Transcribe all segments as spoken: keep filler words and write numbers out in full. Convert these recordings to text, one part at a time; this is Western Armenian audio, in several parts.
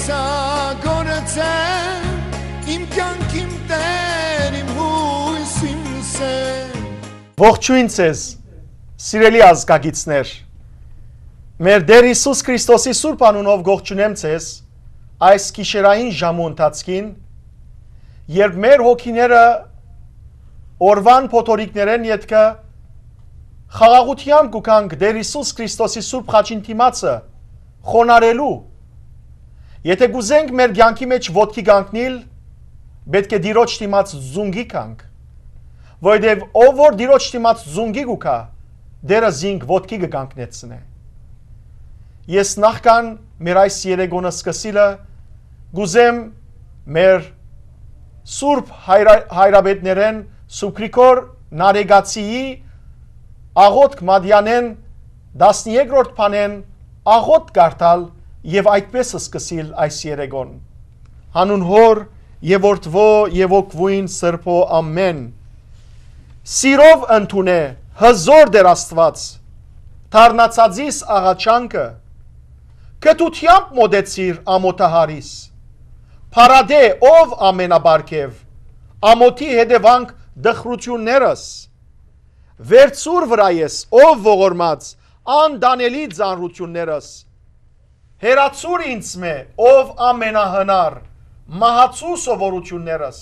Սա գոնը ձեր, իմ կյանք, իմ Տեր, իմ հույս, իմ սեր։ Ողջույն ձեզ, սիրելի ազգագիցներ։ Մեր Տեր Յիսուս Քրիստոսի սուրբ անունով կողջունեմ ձեզ այս գիշերային ժամու ընթացքին, երբ մեր հոգիները օրուան փոթորիկներէն ետքը խաղաղութեամբ կու գանք Տեր Յիսուս Քրիստոսի սուրբ խաչին դիմացը խոնարհելու։ Եթե կ'ուզենք մեր կեանքի մէջ ոտքի կանգնիլ, պէտք է Տիրոջ դիմաց զունկի գանք, որովհետեւ ով որ Տիրոջ դիմաց զունկի կու գայ, Տերը զինք ոտքի կը կանգնեցնէ։ Ես նախքան մեր այս երեկոնը սկսիլը, կ'ուզեմ մեր սուրբ հայր-, հայրապետներէն, Սուրբ Գրիգոր Նարեկացիի աղօթք մատեանէն, տասներկրորդ բանէն աղօթք կարդալ եւ այդպես սկսիլ այս երեկոն։ Հանուն Հօր եւ Որդւոյ եւ Հոգւոյն Սրբոյ, ամէն։ Սիրով ընդունէ, հզօր Տեր Աստուած, դառնացածիս աղաչանքը, կտութեամբ մօտեցիր ամօթահարիս։ Փառատէ, ով ամենապարգեւ, ամօթի հետեւանք տխրութիւններս։ Վերցուր վրայ ես, ով ողորմած, անտանելի ծանրութիւններս։ Հեռացուր ինձմէ, ով ամենահնար, մահացու սովորութիւններս։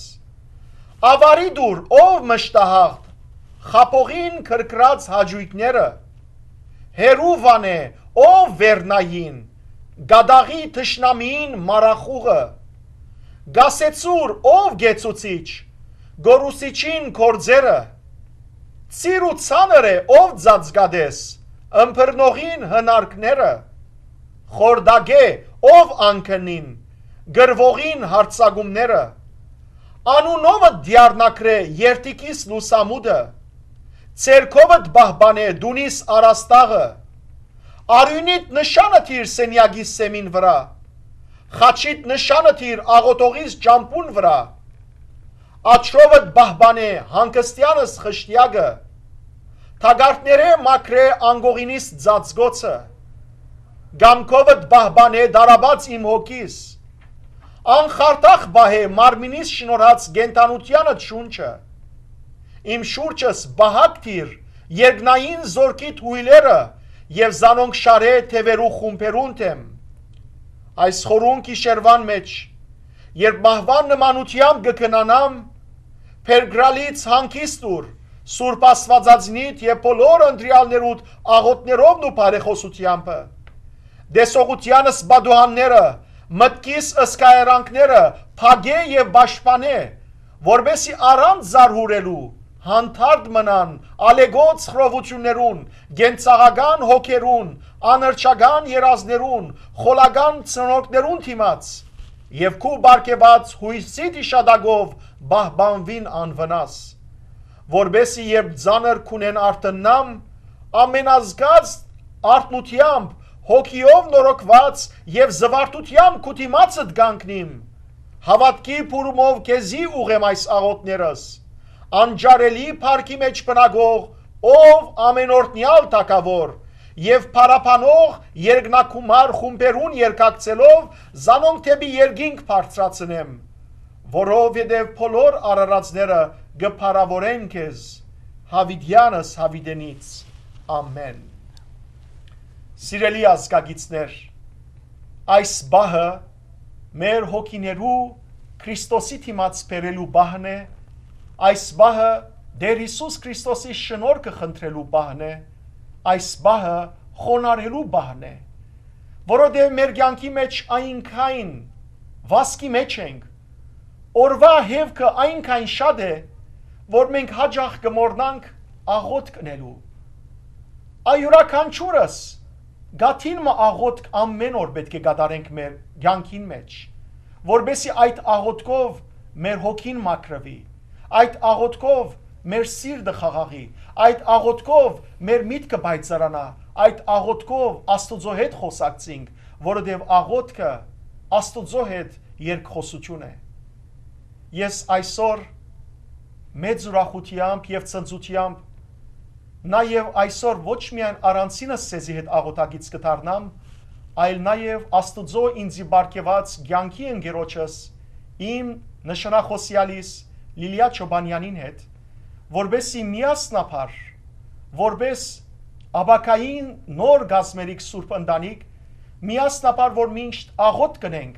Աւարի տուր, ով մշտահաղթ, խաբողին քրքրած հաճոյքները։ Հեռու վանէ, ով վերնային, կատաղի թշնամիին մառախուղը։ Կասեցուր, ով կեցուցիչ, կորուսիչին գործերը։ Ծիր ու ցաներ է, ով ծածկատես, ըմբռնողին հնարքները։ Խորտակէ, ով անկնին, կռուողին յարձակումները։ Անունովդ դիառնակրէ երդիքիս լուսամուտը, ձեռքովդ պահպանէ տունիս առաստաղը, արիւնիդ նշանը դիր սենեակիս սեմին վրայ, խաչիդ նշանը դիր աղօթողիս ճամբուն վրայ, աչքովդ պահպանէ հանգստեանս խշտեակը, թակարդներէ մաքրէ անկողինիս ծածկոցը, կամքովդ պահպանէ դարապած իմ հոգիս, անխարդախ պահէ մարմինիս շնորհած կենդանութեանդ շունչը։ Իմ շուրջս պահակ դիր երկնային զորքիդ հոյլերը եւ զանոնք շարէ թեւերու խումբերուն դէմ։ Այս խորուն գիշերուան մէջ, երբ մահուան նմանութեամբ կը քնանամ, փերկրալից հանգիստ տուր, Սուրբ Աստուածածնիդ եւ բոլոր ընտրեալներուդ աղօթներովն ու բարեխօսութեամբը։ Տեսողութեանս պատուհանները, մտքիս ըսկայարանքները փակէ եւ պաշտպանէ, որպէսզի առանց զարհուրելու հանդարտ մնան ալեկոծ խռովութիւններուն, կենցաղական հոգերուն, անրճական երազներուն, խոլական ցնորքներուն դիմաց, եւ քու պարգեւած յոյսիդ իշատակով պահպանուին անվնաս, որպէսզի երբ ծանր քունէն արթննամ, ամենազգաց արթնութեամբ, հոգիով նորոգուած եւ զվարթութեամբ քու դիմացդ կանգնիմ։ Հաւատքի փուրումով քեզի ուղղեմ այս աղօթներս, անճարելի փառքի մէջ բնակող, ով ամենօրհնեալ թագաւոր, եւ փառաբանող երկնակումար խումբերուն երկակցելով զանոնք դէպի երկինք բարձրացնեմ, որովհետեւ բոլոր արարածները կը փառաւորեն քեզ, յաւիտեանս յաւիտենից։ Ամէն։ Սիրելի ազգագիցներ, այս պահը մեր հոգիներու Քրիստոսի դիմաց բերելու պահն է, այս պահը Տեր Յիսուս Քրիստոսի շնորհքը խնդրելու պահն է, այս պահը խոնարհելու պահն է, որովհետեւ մեր կեանքի մէջ այնքան վազքի մէջ ենք, օրուայ հեւքը այնքան շատ է, որ մենք յաճախ կը մոռնանք աղօթք ընելու։ Այ յուրաքանչիւրս գաթին մը աղօթք ամէն օր պէտք է կատարենք մեր կեանքին մէջ, որպէսզի այդ աղօթքով մեր հոգին մաքրուի, այդ աղօթքով մեր սիրտը խաղաղի, այդ աղօթքով մեր միտքը պայծառանայ, այդ աղօթքով Աստուծոյ հետ խօսակցինք, որովհետեւ աղօթքը Աստուծոյ հետ երկխօսութիւն է։ Ես այսօր մեծ ուրախութեամբ եւ ցնծութեամբ նաեւ այսօր ոչ միայն առանձինս ձեզի հետ աղօթակից կը դառնամ, այլ նաեւ Աստուծոյ ինծի պարգեւած կեանքի ընկերոջս, իմ նշանախօսեալիս Լիլիա Չոբանեանին հետ, որպէս զի միասնաբար, որպէս ապագային նոր կազմերիկ սուրբ ընտանիք, միասնաբար որ միշտ աղօթք կ'ընենք,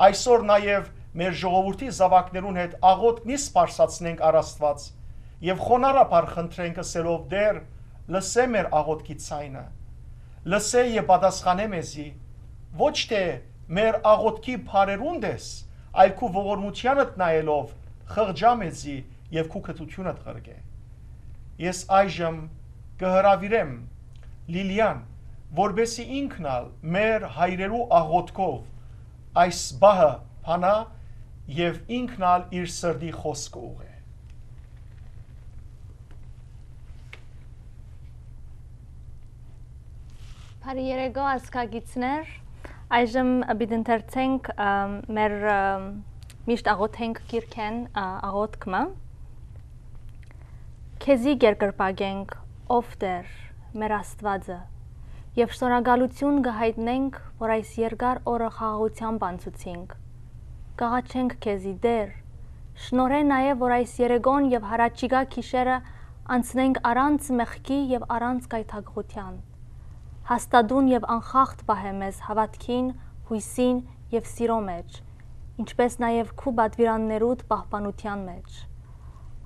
այսօր նաեւ մեր ժողովուրդի զաւակներուն հետ աղօթք նիստ բարձրացնենք առ Աստուած եւ խոնարհաբար խնդրենք, ըսելով. «Տէր, լսէ մեր աղօթքի ձայնը, լսէ եւ պատասխանէ մեզի, ոչ թէ մեր աղօթքի բառերուն տես, այլ քու ողորմութեանդ նայելով՝ խղճայ մեզի եւ քու գթութիւնդ ղրկէ»։ Ես այժմ կը հրաւիրեմ Լիլիան, որպէս զի ինքն ալ մեր հայրերու աղօթքով այս պահը բանայ եւ ինքն ալ իր սրտի խօսքը ուղղէ։ Բարի երեկո, ազգագիցներ։ Այժմ պիտի ընթերցենք, ը, մեր, ը, միշտ աղոթենք գիրքէն, ը, աղոթք մը։ Քեզի կերկրպագենք, ով Տէր, մեր Աստուածը, եւ շնորհակալութիւն կը յայտնենք, որ այս երկար օրը խաղաղութեամբ անցուցինք։ Կ'աղաչենք քեզի, Տէր, շնորհէ նաեւ, որ այս երեկոն եւ յառաջիկայ գիշերը անցնենք առանց մեղքի եւ առանց գայթակղութեան։ Հաստատուն եւ անխախտ պահէ մեզ հաւատքին, յոյսին եւ սիրո մէջ, ինչպէս նաեւ քու պատուիրաններուդ պահպանութեան մէջ։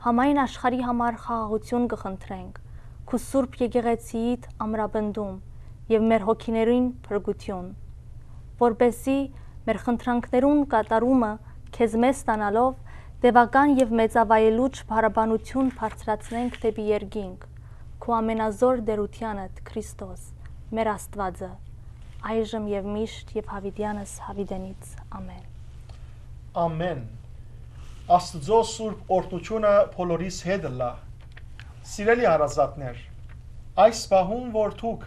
Համայն աշխարհի համար խաղաղութիւն կը խնդրենք, քու Սուրբ Եկեղեցիիդ ամրապնդում եւ մեր հոգիներին փրկութիւն, որպէս զի մեր խնդրանքներուն կատարումը քեզմէ ստանալով, տեւական եւ մեծավայելուչ փառաբանութիւն բարձրացնենք դէպի երկինք, քու ամենազօր Տէրութեանդ, Քրիստոս, մեր Աստուածը, այժմ եւ միշտ եւ յաւիտեանս յաւիտենից։ Ամէն։ Ամէն։ Աստուծոյ սուրբ օրհնութիւնը բոլորիս հետ ըլլայ։ Սիրելի հարազատներ, այս պահուն որ դուք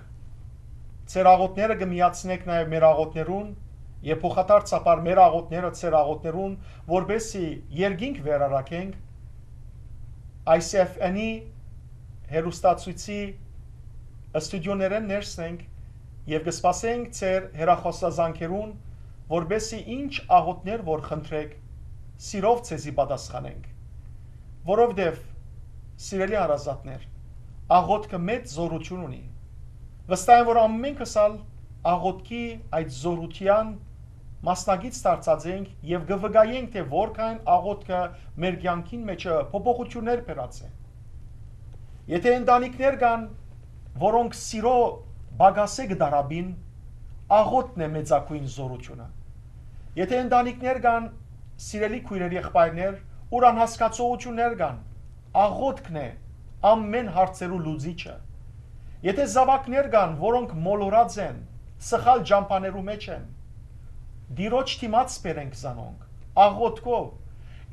ձեր աղօթները կը միացնէք նաեւ մեր աղօթներուն եւ փոխադարձաբար մեր աղօթները ձեր աղօթներուն, որպէս զի երկինք վերարակենք, այս F N-ի հեռուստացոյցի ստուդիոներէն ներս ենք եւ կը սպասենք ձեր հեռախօսազանգերուն, որպէս զի ինչ աղօթներ որ խնդրէք, սիրով ձեզի պատասխանենք։ Որովհետեւ, սիրելի հարազատներ, աղոթքը մեծ զօրութիւն ունի։ Վստահ եմ, որ ամենքս ալ աղոթքի այդ զօրութեան մասնակից դարձած ենք եւ կը վկայենք, թէ որքան աղոթքը մեր կեանքին մէջը փոփոխութիւններ բերած է։ Եթէ ընտանիքներ կան, որոնք սիրո պակասէ կը տառապին, աղոթքն է մեծագոյն զօրութիւնը։ Եթէ ընտանիքներ կան, սիրելի քոյրեր, եղբայրներ, ուր անհասկացողութիւններ կան, աղոթքն է ամէն հարցերու լուծիչը։ Եթէ զաւակներ կան, որոնք մոլորած են, սխալ ճամբաներու մէջ են, Տիրոջ դիմաց բերենք զանոնք, աղոթքով,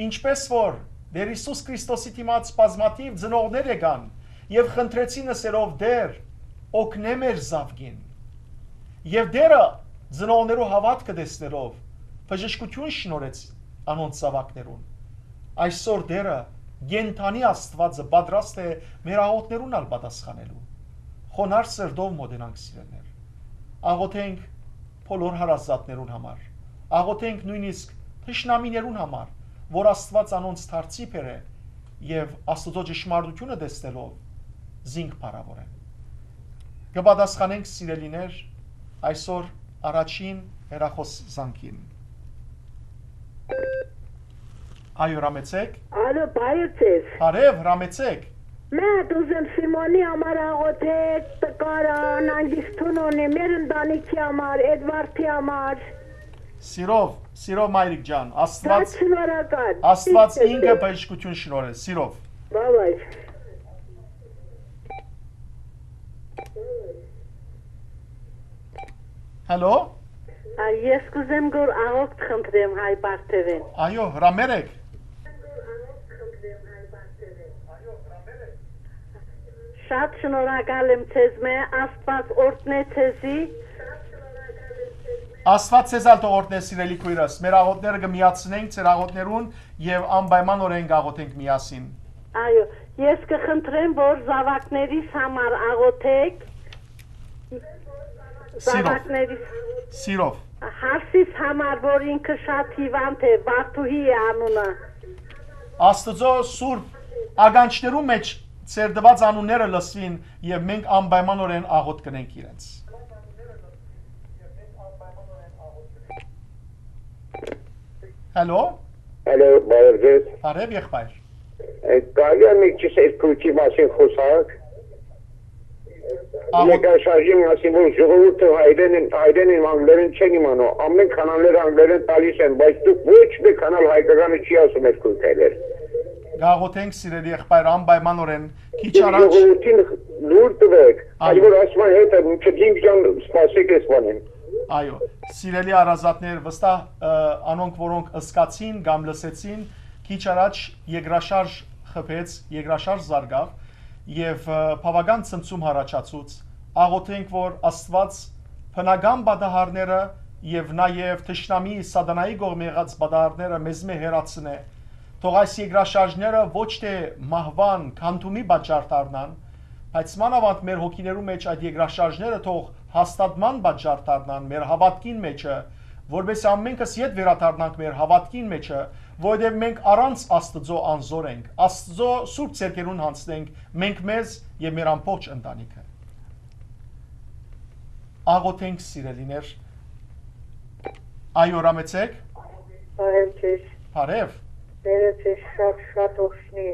ինչպէս որ Տէր Յիսուս Քրիստոսի դիմաց բազմաթիւ ծնողներ եկան եւ խնդրեցին, ըսելով. «Տէր, օգնէ մեր զաւկին»։ Եւ Տէրը, ծնողներու հաւատքը տեսնելով, բժշկութիւն շնորհեց անոնց զաւակներուն։ Այսօր Տէրը, կենդանի Աստուածը, պատրաստ է մեր աղօթքներուն ալ պատասխանելու։ Խոնարհ սրտով մօտենանք, սիրելիներ։ Աղոթենք բոլոր հարազատներուն համար։ Աղոթենք նոյնիսկ թշնամիներուն համար, որ Աստուած անոնց դարձի բերէ եւ Աստուծոյ ճշմարտութիւնը տեսնելով զինք փառաւորեն։ Կը պատասխանենք, սիրելիներ, այսօր առաջին հեռախօս զանգին։ Այո, հրամեցեք։ Ալո, բարև ձեզ։ Բարև, հրամեցեք։ Մե հատ ուզեմ Սիմոնի համար աղոթել, տկար ա, հանգիստ չունի, մեր ընտանիքի համար, Էդվարդի համար։ Սիրով, սիրով, մայրիկ ջան, Աստված, շատ շնորհակալ։ Աստված ինքը բժշկություն շնորհել, սիրով։ Բավայ։ Հալո։ Ա, ես կուզեմ գոր աղոթք խնդրեմ հայ բարթևեն։ Այո, հրամեր եք։ Շատ շնորհակալ եմ ձեզմէ, Աստված օրհնե ձեզի։ Աստված ձեզ ալ թող օրհնե, սիրելի քույրս։ Մեր աղոթները կը միացնենք ձեր աղոթներուն եւ անպայմանօրէն կաղոթենք միասին։ Այո, ես կխնդրեմ, որ զաւակներիս համար աղոթեք։ Սիրով։ Զաւակներիս Սիրով։ Հարսիս համար, որ ինքը շատ հիվանդ է, Վարդուհի է անունը։ Աստուծոյ սուրբ ականջներու մէջ ձեր տուած անունները լսուին եւ մենք անպայմանօրէն աղօթք կ'ընենք իրենց։ Հալո։ Հալո, բարև ձեզ։ Բարև, եղբայր։ Է, կարելի՞ է մի քիչ երկրորդի մասին խոսալ։ Աղոթ- Երկրաշարժի մասին, որ ժողովուրդը հայրեն են, հայրեն են, անգլերեն չեն իմանում, ամեն քան անգլերեն, անգլերեն տալիս են, բայց դուք ոչ մէկ քան ալ հայկականը չի ասում երկրորդ հայրեր։ Գաղութենք, սիրելի եղբայր, անպայմանօրէն քիչ առաջ ժողովրդին լուր տվեք, Այո։ Այլ որ ասում են, հետ է, մինչև ինքնան սպասեք էս բանին։ Այո, սիրելի հարազատներ, վստահ, ը, անոնք, որոնք ըսկացին կամ լսեցին, քիչ առաջ երկրաշարժ խփեց, երկրաշարժ զարգաւ եւ, ը, բաւական ցնցում յառաջացուց։ Աղոթենք, որ Աստուած բնական պատահարները եւ նաեւ թշնամի սատանայի կողմէ եղած պատահարները մեզմէ հեռացնէ։ Թող այս երկրաշարժները ոչ թէ մահուան, քանդումի պատճառ դառնան, բայց մանաւանդ մեր հոգիներու մէջ այդ երկրաշարժները թող հաստատման պատճառ դառնան մեր հաւատքին մէջը, որպէս ամենքս ետ վերադառնանք մեր հաւատքին մէջը, որովհետեւ մենք առանց Աստուծոյ անզօր ենք, Աստուծոյ սուրբ ձեռքերուն յանձնենք մենք մեզ եւ մեր ամբողջ ընտանիքը։ Աղոթենք, սիրելիներ։ Այո, հրամեցեք։ Բարև ձեզ։ Բարև։ Ձեզի շատ, շատ օգնի։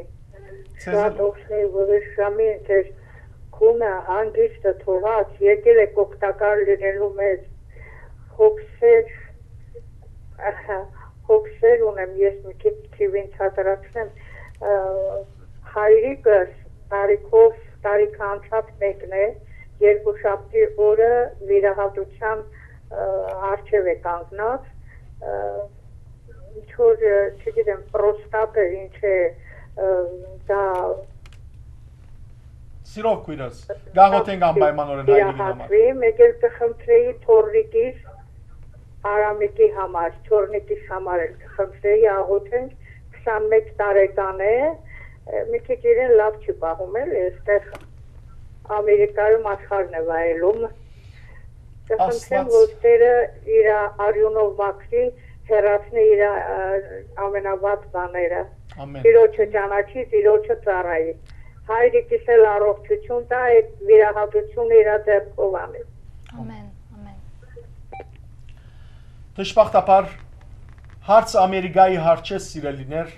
Ձեզ էլ։ Շատ օգնի, որ ժամին ձեր քունը, հանգիստը թողած, եկել եք օգտակար լինելու մեզ։ Հոգսեր, ահա, հոգսեր ունեմ, ես մի քիչ թիվին ցածրացնեմ, ը, հայրիկս տարիքով, տարիքը անցած մեկն է, երկուշաբթի օրը վիրահատության, ը, առջև է կանգնած, ը, ինչ որ, ը, չգիտեմ, պրոստատը ինչ է, ը, դա Սիրով քույրս, գաղութենք անպայմանօրէն հայրիկին համար։ Իրահասվի, մեկ էլ կխնդրեի թոռնիկիս, Արամիկի համար, թոռնիկիս համար էլ կխնդրեի, աղոթենք, քսանմեկ տարեկան է, ը, մի քիչ իրեն լաւ չի պահում էլ, այստեղ Ամերիկայում աշխարհն է վայելում։ Կխնդրեմ, Աստված։ Որ Տերը իր արիունով մաքրի, հեռացնի իր, ը, ամենավատ բաները։ Ամեն։ Տիրոջը ճանաչի, Տիրոջը ծառայի։ Հայրիկիս էլ առողջություն տայ, այդ վիրահատությունը իր ձեռքով անի։ Ամեն, ամեն։ Դժբախտաբար հարցը Ամերիկայի հարց չէ, սիրելիներ։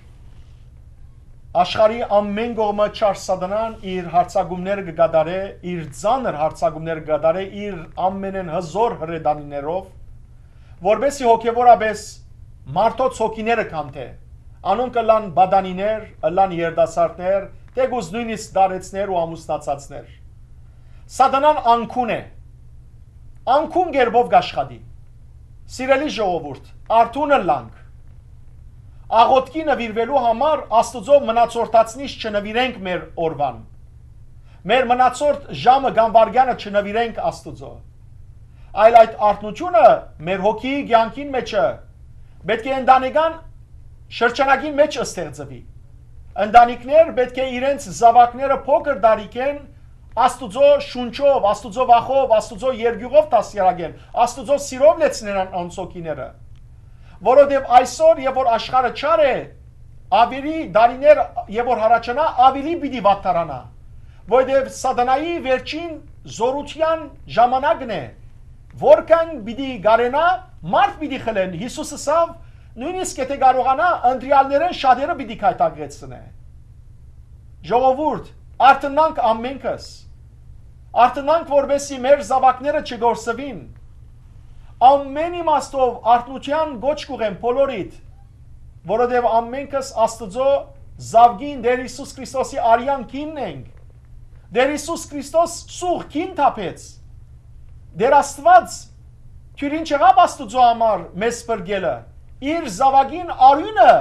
Աշխարհի ամեն կողմը չար սատանան իր հարձակումները կը կատարէ, իր ծանր հարձակումները կը կատարէ իր ամենէն հզօր հրետանիներով, որպեսզի հոգեվորապէս մարդոց հոգիները քանդէ։ Անոնք ըլլան պատանիներ, ըլլան երիտասարդներ, թէկուզ նոյնիսկ տարեցներ ու ամուսնացածներ։ Սատանան անկուն է։ Անկուն կերպով կ'աշխատի։ Սիրելի ժողովուրդ, արթուն ըլլանք։ Աղոթքի նուիրուելու համար Աստուծոյ մնացորդացնիչ չնուիրենք մեր օրուան։ Մեր մնացորդ ժամը կամ վայրկեանը չնուիրենք Աստուծոյ։ Այլ այդ արթնությունը մեր հոգիի կեանքին մէջը պէտք է ընտանեկան շրջանակին մէջ ստեղծուի։ Ընտանիքներ պէտք է իրենց զաւակները փոքր տարիքէն Աստուծոյ շունչով, Աստուծոյ վախով, Աստուծոյ երկիւղով դաստիարակեն, Աստուծոյ սիրով լեցնեն անոնց հոգիները։ Որովհետեւ այսօր, երբ որ աշխարհը չար է, աւելի տարիներ, երբ որ յառաջանայ, աւելի պիտի վատթարանայ, որովհետեւ սատանայի վերջին զօրութեան ժամանակն է, որքան պիտի կարենայ, մարդ պիտի խլեն։ Յիսուս ըսաւ, նոյնիսկ եթէ կարողանայ, ընտրեալներէն շատերը պիտի գայթակղեցնէ։ Ժողովուրդ, արթնանք ամենքս։ Արթնանք, որպեսզի մեր զաւակները չկորսուին։ Ամեն իմաստով արթնութեան կոչ կուղեմ բոլորիդ, որովհետեւ ամենքս Աստուծոյ զաւկին Տէր Յիսուս Քրիստոսի արեան կինն ենք։ Տէր Յիսուս Քրիստոս սուղ կին թափեց։ Տէր Աստուած դիւրին չեղաւ Աստուծոյ համար մեզ փրկելը, իր զաւակին արիւնը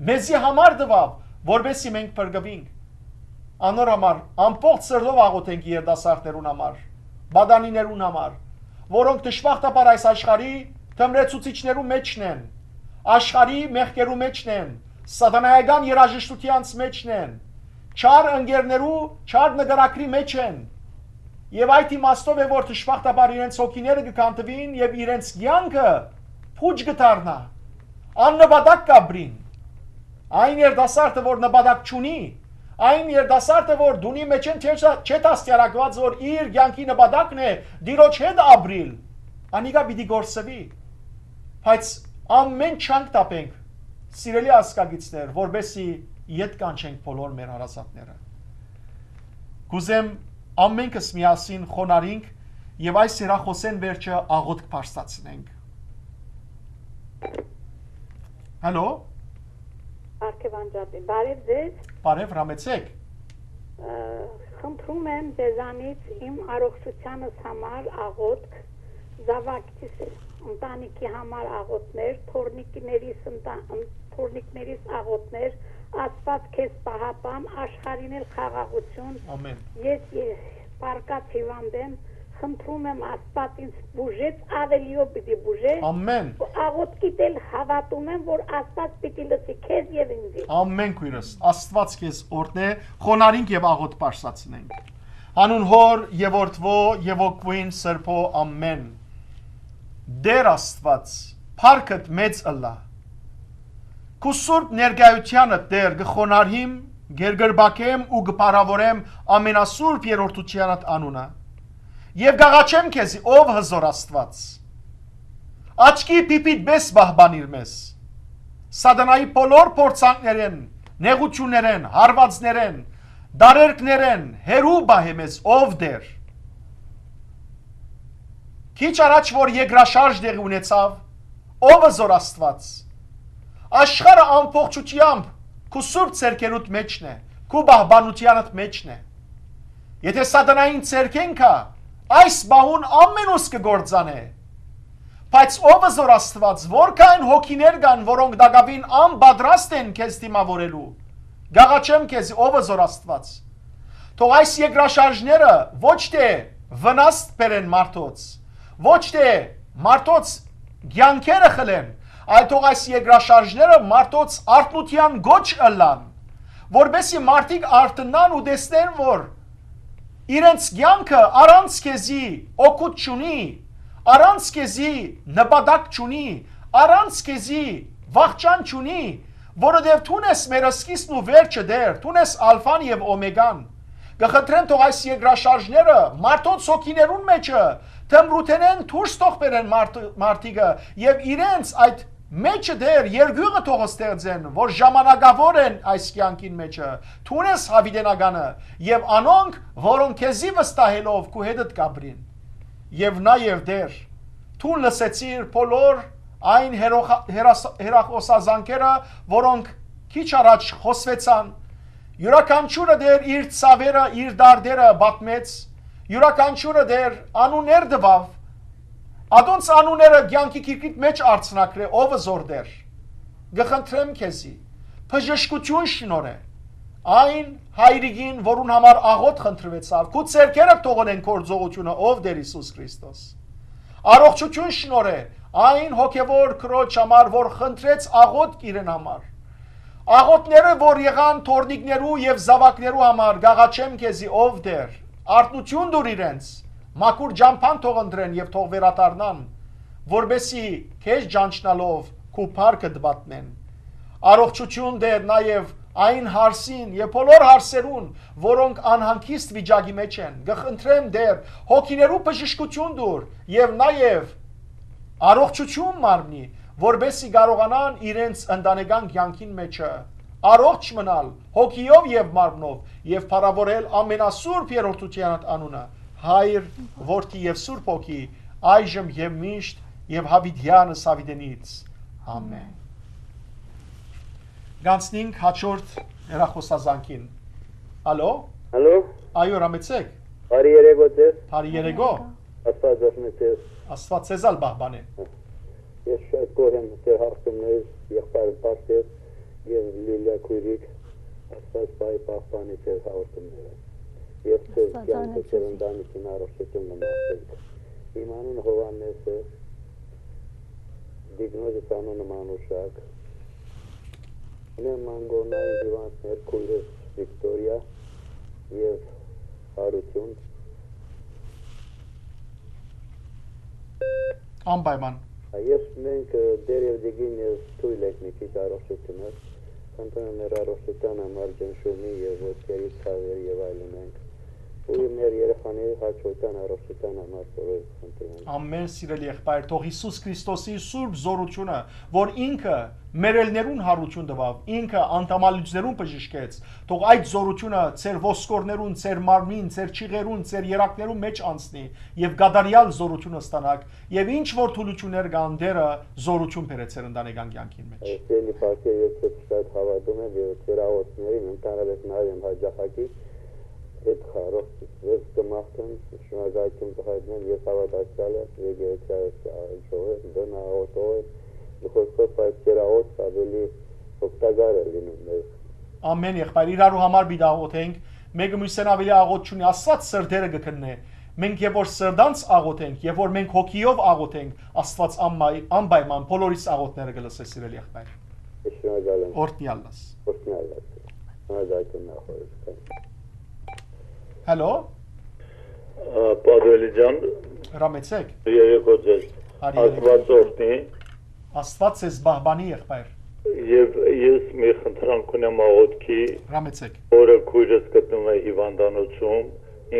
մեզի համար տուաւ, որպեսզի մենք փրկուինք։ Անոր համար ամբողջ սրտով աղոթենք երիտասարդներուն համար, պատանիներուն համար, որոնք դժբախտաբար այս աշխարհի թմրեցուցիչներու մէջն են, աշխարհի մեղքերու մէջն են, սատանայական երաժշտութեանց մէջն են, չար ընկերներու, չար նկարագրի մէջ են։ Եւ այդ իմաստով է, որ դժբախտաբար իրենց հոգիները կը քանդուին եւ իրենց կեանքը փուչ կը դառնայ, աննպատակ կ'ապրին։ Այն երիտասարդը, որ նպատակ չունի, այն երիտասարդը, որ դունի մէջէն չէ, չէ դաստիարակուած, որ իր կեանքի նպատակն է Տիրոջ հետ ապրիլ, անիկա պիտի կորսուի։ Բայց ամէն չանք տապենք, սիրելի ազգագիցներ, որպեսզի ետ կանչենք բոլոր մեր հարազատները։ Կ'ուզեմ ամենքս միասին խոնարհինք եւ այս հեռախօսէն վերջը աղօթք բարձրացնենք։ Հալո։ Արքեվան Ջատի, բարև ձեզ։ Բարև, հրամեցեք։ Ը, խնդրում եմ ձեզանից իմ առողջությանս համար աղօթք, զաւակիս ընտանիքի համար աղօթքներ, թոռնիկներիս ընտա-, ըն-, թոռնիկներիս աղօթքներ, Աստված քեզ պահապան, աշխարհին էլ խաղաղություն։ Ամեն։ Ես, ես պարկած հիվանդ եմ, խնդրում եմ, Աստված ինձ բուժեց, աւելիով պիտի բուժէ։ Ամեն։ Ու աղօթքիդ էլ հաւատում եմ, որ Աստված պիտի լսի քեզ եւ ինձ։ Ամեն, քույրս, Աստված քեզ օրհնէ, խոնարհինք եւ աղօթք բարձրացնենք։ Անուն Հօր եւ Որդւոյ եւ Հոգւոյն Սրբոյ, ամեն։ Տէր Աստուած, փառքդ մեծ ըլլայ։ Քու սուրբ ներկայութեանդ, Տէր, կը խոնարհիմ, կերկրպագեմ ու կը փառաւորեմ ամենասուրբ երրորդութեանդ անունը։ Եւ կ'աղաչեմ քեզի, ով հզօր Աստուած, աչքի փիփիդ պէս պահպանիր մեզ, սատանայի բոլոր փորձանքներէն, նեղութիւններէն, հարուածներէն, դարերկներէն հեռու պահէ մեզ, ով Տէր։ Քիչ առաջ որ երկրաշարժ տեղի ունեցաւ, ով հզօր Աստուած, աշխարհը ամբողջութեամբ քու սուրբ ձեռքերուդ մէջն է, քու պահպանութեանդ մէջն է։ Եթէ սատանային ձեռքէն գայ, այս պահուն ամէն ուս կը կործանէ։ Բայց ով հզօր Աստուած, որքան հոգիներ կան, որոնք տակաւին անպատրաստ են քեզ դիմաւորելու, կ'աղաչեմ քեզի, ով հզօր Աստուած, թող այս երկրաշարժները ոչ թէ վնաս բերեն մարդոց, ոչ թէ մարդոց կեանքերը խլեն, այլ թող այս երկրաշարժները մարդոց արթնութեան կոչ ըլլան, որպեսզի մարդիկ արթնան ու տեսնեն, որ իրենց կեանքը առանց քեզի օգուտ չունի, առանց քեզի նպատակ չունի, առանց քեզի վախճան չունի, որովհետեւ դուն ես մեր սկիզբն ու վերջը, Տէր, դուն ես Ալֆան եւ Օմեգան։ Կը խնդրեմ, թող այս երկրաշարժները մարդոց հոգիներուն մէջը թմրութենէն դուրս թող բերեն մարդ-, մարդիկը եւ իրենց այդ մէջը, Տէր, երկիւղը թող ստեղծեն, որ ժամանակաւոր են այս կեանքին մէջը, դուն ես յաւիտենականը, եւ անոնք, որոնք քեզի վստահելով քու հետդ կ'ապրին։ Եւ նաեւ, Տէր, դուն լսեցիր բոլոր այն հերոխա-, հերաս-, հեռախօսազանգերը, որոնք քիչ առաջ խօսուեցան, յուրաքանչիւրը, Տէր, իր ցաւերը, իր դարդերը պատմեց, յուրաքանչիւրը, Տէր, անուններ տուաւ, ատոնց անունները կեանքի գիրքիդ մէջ արձանագրէ, ով հզօր Տէր։ Կը խնդրեմ քեզի, բժշկութիւն շնորհէ այն հայրիկին, որուն համար աղօթք խնդրուեցաւ, քու ձեռքերը թողնեն գործողութիւնը, ով Տէր Յիսուս Քրիստոս։ Առողջութիւն շնորհէ այն հոգեւոր քրոջ համար, որ խնդրեց աղօթք իրեն համար։ Աղօթքները, որ եղան թոռնիկներու եւ զաւակներու համար, կ'աղաչեմ քեզի, ով Տէր, արթնութիւն տուր իրենց, մաքուր ճամբան թող ընտրեն եւ թող վերադառնան, որպեսզի քեզ ճանչնալով քու փառքդ պատմեն։ Առողջութիւն, Տէր, նաեւ այն հարսին եւ բոլոր հարսերուն, որոնք անհանգիստ վիճակի մէջ են։ Կը խնդրեմ, Տէր, հոգիներու բժշկութիւն տուր եւ նաեւ առողջութիւն մարմնի, որպեսզի կարողանան իրենց ընտանեկան կեանքին մէջը առողջ մնալ հոգիով եւ մարմնով եւ փառաւորել ամենասուրբ երրորդութեանդ անունը, Հայր, Որդի եւ Սուրբ Հոգի, այժմ եւ միշտ եւ յաւիտեանս յաւիտենից։ Ամեն։ Գանցնինք հաջորդ հեռախօսազանգին։ Ալո։ Ալո։ Այո, հրամեցեք։ Բարի երեկո ձեզ։ Բարի երեկո։ Աստված օրհնի ձեզ։ Աստված ձեզ ալ պահպանե։ Ես շատ գոհ եմ ձեր հարցումներով, եղբայր Պաստեր եւ Լիլիա քույրիկ, Աստված պահի պահպանի ձեր հաղորդումները։ Ես ձեզ Աստված կյանքը, օրհնի ձեր ձեզ։ Ընտանիքին առողջություն կը մաղթենք։ Իմ անունը Հովհաննես է, տիկնոջս անունը Մանուշակ։ Ունեմ մանկունային հիվանդներ, քույրս Վիկտորիա եւ Հարություն։ Անպայման։ Ես, մենք, ը, դեռ եւ դիգին ես թույլ եք մի քիչ առողջությունս, խնդրում եմ մեր առողջության համար ճնշումի եւ ոտքերի ցաւերի եւ այլն ենք, ու մեր երեխաների հաջողության, առողջության համար բոլորը խնդրում եմ։ Ամեն սիրելի եղբայր, թող Հիսուս Քրիստոսի սուրբ զորությունը, որ ինքը մեր ելներուն հարություն տուաւ, ինքը անդամալիցներուն բժշկեց, թող այդ զորությունը ձեր ոսկորներուն, ձեր մարմնին, ձեր չիղերուն, ձեր երակներուն մէջ անցնի եւ կատարեալ զորությունը ստանաք, եւ ինչ որ թուլություններ կան, Տէրը զորություն բերեց ձեր ընտանեկան կյանքին մէջ։ Սիրելի Պարքեր, ես քեզ շատ հավատում եմ եւ քեր աղոթքներին ընդհանրապես նայում եմ հաճախակի, այդ խարող ես կմաղթեմ, շնորհակալություն կհայտնեմ, ես հավատացյալ եմ, եկեղեցի այս աջող է, դն աղոթող է, մի խոսքով, բայց քեր աղոթք ավելի օգտակար է լինում մեզ։ Ամեն եղբայր, իրարու համար պիտի աղոթենք, մեկը մյուսեն ավելի աղոթ չունի, Աստուած սրտերը կը քննէ։ Մենք եւ որ սրտանց աղոթենք, եւ որ մենք հոգիով աղոթենք, Աստուած անմայ-, անպայման բոլորիս աղոթները կը լսէ, սիրելի եղբայր։ Շնորհակալ եմ։ Օրհնեալ լաս։ Օրհնեալ լաս։ Շնորհակալություն նախորդ։ Հալո։ Ա, Պատրելի ջան, հրամեցեք։ Երեկո ձեզ։ Բարի երեկո։ Աստված օրհնի։ Աստված ձեզ պահպանի, եղբայր։ Եւ ես մի խնդրանք ունեմ աղոթքի, հրամեցեք, որը քույրս գտնվում է հիվանդանոցում,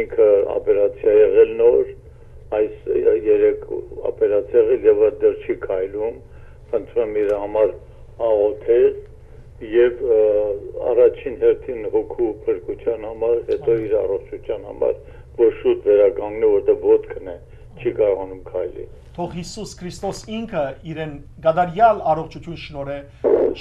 ինքը օպերացիա եղել նոր, այս երեք օպերացիա եղել եւ դեռ չի քայլում, խնդրում եմ իր համար աղոթել եւ, ը, առաջին հերթին հոգու փրկության համար, հետո իր առողջության համար, որ շուտ վերականգնի, որտեղ ոտքն է, չի կարողանում քայլի։ Թող Հիսուս Քրիստոս ինքը իրեն կատարյալ առողջություն շնորհէ։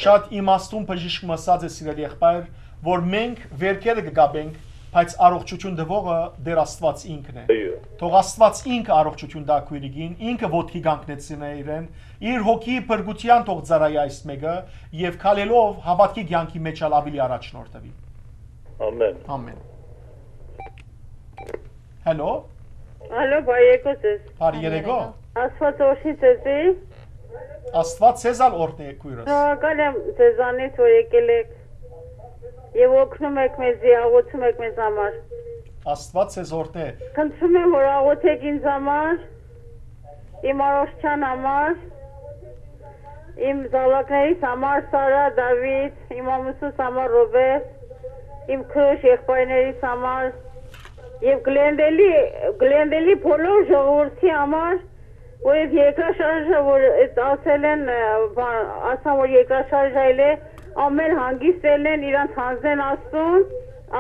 Շատ իմաստուն բժիշկ մը ասած է, սիրելի եղբայր, որ մենք վերքերը կկապենք, բայց առողջություն տվողը Տեր Աստված ինքն է։ Այո։ Թող Աստված ինքը առողջություն տայ քույրիկին, ինքը ոտքի կանգնեցնէ իրեն, իր հոգի փրկության թող ծառայ այս մեկը, եւ քալելով հաւատքի կյանքի մեջ ալ ավելի առաջնորդվի։ Ամեն։ Ամեն։ Հալո։ Ալո, բարի երեկո ձեզ։ Բարի երեկո։ Աստված օրհնի ձեզի։ Աստված ձեզ ալ օրհնի, քույրս։ Շնորհակալ եմ ձեզանից, որ եկել եք եւ օգնում եք մեզի, աղոթում եք մեզ համար։ Աստված ձեզ օրհնի։ Խնդրում եմ, որ աղոթեք ինձ համար, իմ առողջության համար, իմ զավակներիս համար, Սարա, Դավիթ, իմ ամուսնուս համար, Ռոբերտ, իմ քրոջ եղբայրներիս համար եւ Գլենդելի, Գլենդելի բոլոր ժողովրդի համար, որ այդ երկրաշարժը, որ այդ ասել են, ը, բան, ասան, որ երկրաշարժ այլ է, ամեն հանգիստ ելնեն, իրանց հանձնեն Աստուն,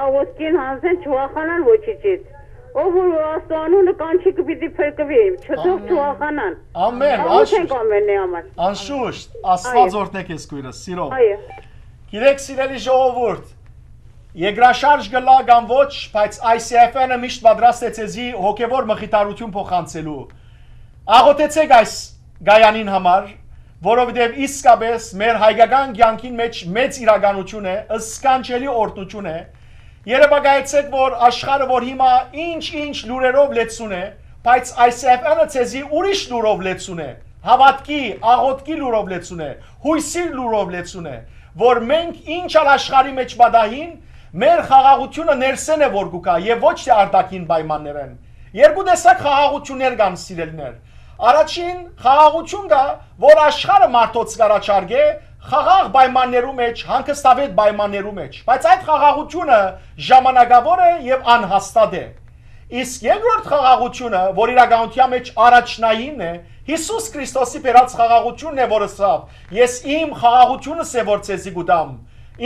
աղոթքին հանձնեն, չվախանան ոչինչից։ Ով որ, որ Աստուանունը կանչի, կը պիտի փրկուի, չթող Ամեն։ Չվախանան։ Ամեն, Աղոթենք անշուշտ։ Ամենի համար։ Անշուշտ, Աստված Այո։ Օրհնե քեզ, քույրս, սիրով։ Այո։ Գիտեք, սիրելի ժողովուրդ, երկրաշարժ գլա կամ ոչ, բայց I C F N-ը միշտ պատրաստ է ձեզի հոգևոր մխիթարություն փոխանցելու։ Աղոթեցեք այս գայանին համար, որովհետև իսկապես մեր հայկական կյանքին մեջ մեծ իրականություն է, սքանչելի օրհնություն է։ Երևակայեցեք, որ աշխարհը, որ հիմա ինչ-ինչ լուրերով լեցուն է, բայց I C F N-ը ձեզի ուրիշ լուրով լեցուն է, հաւատքի, աղոթքի լուրով լեցուն է, յոյսի լուրով լեցուն է, որ մենք ինչ ալ աշխարհի մեջ պատահին, մեր խաղաղությունը ներսէն է որ կու գայ եւ ոչ թէ արտաքին պայմաններէն։ Երկու տեսակ խաղաղություններ կան, սիրելիներ։ Առաջին խաղաղություն կայ, որ աշխարհը մարդոց կ'առաջարկէ խաղաղ պայմաններու մեջ, հանգստավետ պայմաններու մեջ, բայց այդ խաղաղությունը ժամանակաւոր է եւ անհաստատ է։ Իսկ երկրորդ խաղաղությունը, որ իրականության մեջ առաջնայինն է, Հիսուս Քրիստոսի բերած խաղաղությունն է, որ ըսաւ. «Ես իմ խաղաղությունս է, որ ձեզի կու տամ,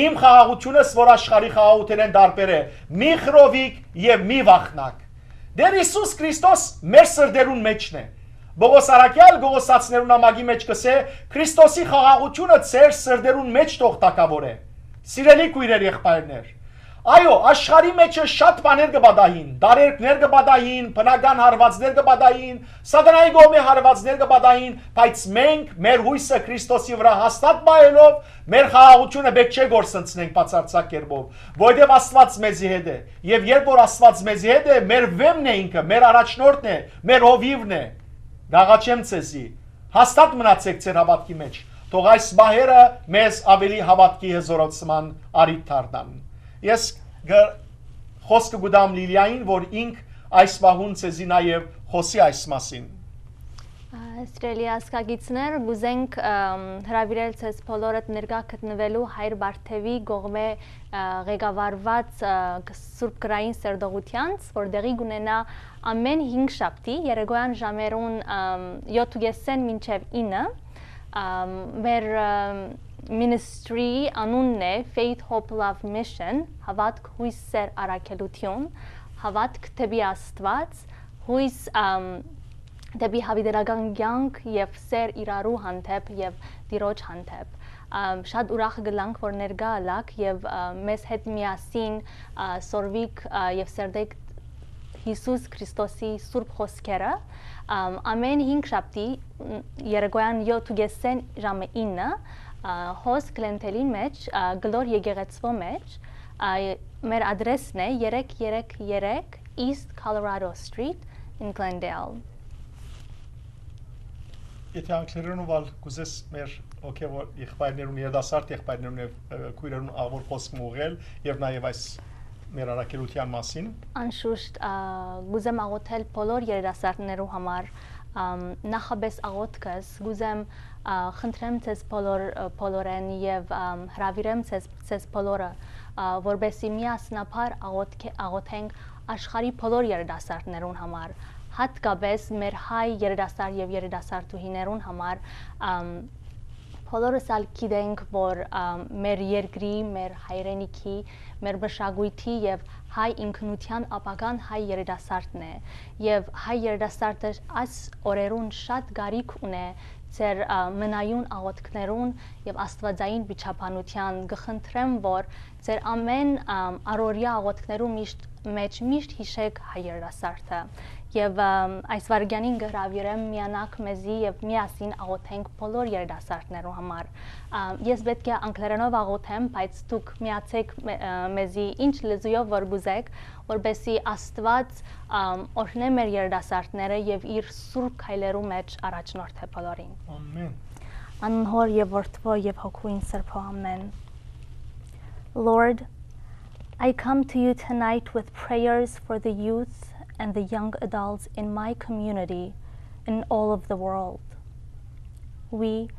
իմ խաղաղությունս, որ աշխարհի խաղաղութենէն տարբեր է, մի խռովիք եւ մի վախնաք»։ Տեր Հիսուս Քրիստոս մեր սրտերուն մեջն է։ Պողոս առաքյալ Կողոսացիներուն նամակի մեջ կ'ըսէ. «Քրիստոսի խաղաղությունը ձեր սրտերուն մեջ թող տակաւոր է»։ Սիրելի քույրեր, եղբայրներ, այո, աշխարհի մեջ շատ բաներ կը պատահին, տարերքներ կը պատահին, բնական հարվածներ կը պատահին, սատանայի կողմէ հարվածներ կը պատահին, բայց մենք մեր յոյսը Քրիստոսի վրայ հաստատ պահելով, մեր խաղաղությունը պէտք չէ կորսնցնենք բացարձակ կերպով, որովհետև Աստված մեզի հետ է, եւ երբ որ Աստված մեզի հետ է, մեր վեմն է ինքը, մեր առաջնորդն է, մեր հովիւն է։ Կ'աղաչեմ ձեզի, հաստատ մնացեք ձեր հաւատքի մեջ, թող այս մահերը մեզ ավելի հաւատքի հզորացման առիթ դառնան։ Ես գ-, խոսքը կու տամ Լիլիային, որ ինք այս պահուն ձեզի նաեւ խօսի այս մասին։ Սիրելի ազգագիցներ, կուզենք, ըմ, հրավիրել ձեզ բոլորդ ներկայ գտնուելու Հայր Բարթեւի կողմէ, ը, ղեկավարուած, ը, կ-, Սուրբ Կրային Սերտողութեանց, որ տեղի կունենայ ամէն հինգ շաբթի երեկոյան ժամերուն, ըմ, յոթ ու կեսէն մինչեւ ինը, ըմ, մեր, ըմ, ministry անունն է Faith Hope Love Mission, Հաւատք, Յոյս, Սէր, Առաքելութիւն, Հաւատք դէպի Աստուած, Յոյս, ըմ, դէպի յաւիտենական կեանք եւ սէր իրարու հանդէպ եւ Տիրոջ հանդէպ։ Ըմ, շատ ուրախ կ'ըլանք, որ ներկայ ըլաք եւ, ը, մեզ հետ միասին, ը, սորվիք, ը, եւ սերտեք Յիսուս Քրիստոսի սուրբ խօսքերը, ըմ, ամէն հինգ շաբթի, մ, երեկոյան յոթ ու կեսէն ժամը ինը, ը, հոս Գլենտելին մէջ, ը, Գլոր եկեղեցւոյ մէջ, ը, մեր ադրեսն է երեք երեք երեք East Colorado Street in Glendale։ Եթէ անգլերէնով ալ կ'ուզես մեր հոգեւոր եղբայրներուն, երիտասարդ եղբայրներուն եւ, ը, քոյրերուն աղ որ խօսք մը ուղղել եւ նաեւ այս մեր առաքելութեան մասին։ Անշուշտ, ա, կ'ուզեմ աղոթել բոլոր երիտասարդներու համար, ամ, նախապէս աղոթքս, կ'ուզեմ, ա, խնդրեմ ձեզ բոլոր, ը, բոլորէն եւ, ամ, հրաւիրեմ ձեզ, ձեզ բոլորը, ա, որպեսզի միասնաբար աղոթք-, աղոթենք աշխարհի բոլոր երիտասարդներուն համար, յատկապէս մեր հայ երիտասարդ եւ երիտասարդուհիներուն համար, ամ, բոլորս ալ գիտենք, որ, ամ, մեր երկրի, մեր հայրենիքի, մեր մշակոյթի եւ հայ ինքնութեան ապագան հայ երիտասարդն է, եւ հայ երիտասարդը այս օրերուն շատ կարիք ունէ ձեր, ա, մնայուն աղոթքներուն եւ աստուածային վիճաբանութեան։ Կը խնդրեմ, որ ձեր ամէն, ամ, առօրեայ աղոթքներու միշտ, մէջ միշտ յիշէք հայ երիտասարդը։ Եւ, ամ, այս վայրկեանին կը հրաւիրեմ, միանաք մեզի եւ միասին աղոթենք բոլոր երիտասարդներու համար։ Ամ, ես պէտք է անգլերենով աղոթեմ, բայց դուք միացէք մե-, ը, մեզի ինչ լեզուով որ կ'ուզէք, որպեսզի Աստուած, ամ, օրհնէ մեր երիտասարդները եւ իր սուրբ քայլերու մէջ առաջնորդէ բոլորին։ Ամեն։ Անունը Հօր եւ Որդւոյ եւ Հոգւոյն Սրբոյ, ամեն։ Lord, I come to you tonight with prayers for the youth and the young adults in my community and all of the world. We,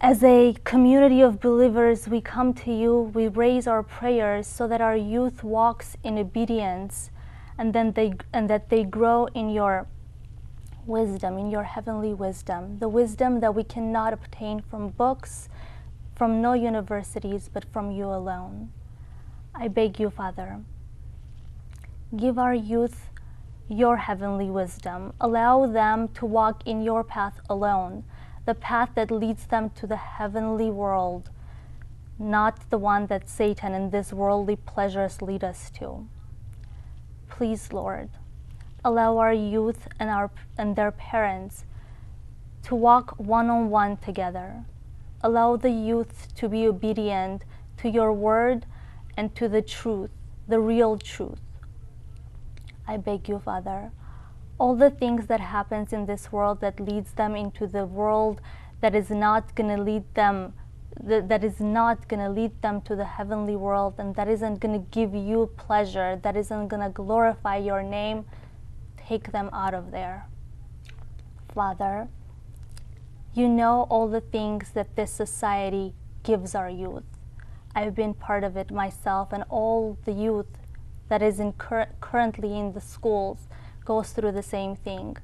as a community of believers, we come to you, we raise our prayers so that our youth walks in obedience and then they, and that they grow in your wisdom, in your heavenly wisdom, the wisdom that we cannot obtain from books, from no universities, but from you alone. I beg you, Father, give our youth your heavenly wisdom. Allow them to walk in your path alone, the path that leads them to the heavenly world, not the one that Satan and these worldly pleasures lead us to. Please, Lord, allow our youth and our, and their parents to walk one on one together. Allow the youth to be obedient to your word and to the truth, the real truth. I beg you, Father, all the things that happens in this world that leads them into the world that is not gonna lead them, that, that is not gonna lead them to the heavenly world, and that isn't gonna give you pleasure, that isn't gonna glorify your name, take them out of there. Father, you know all the things that this society gives our youth. I've been part of it myself, and all the youth that is in cur-, currently in the schools goes through the same thing.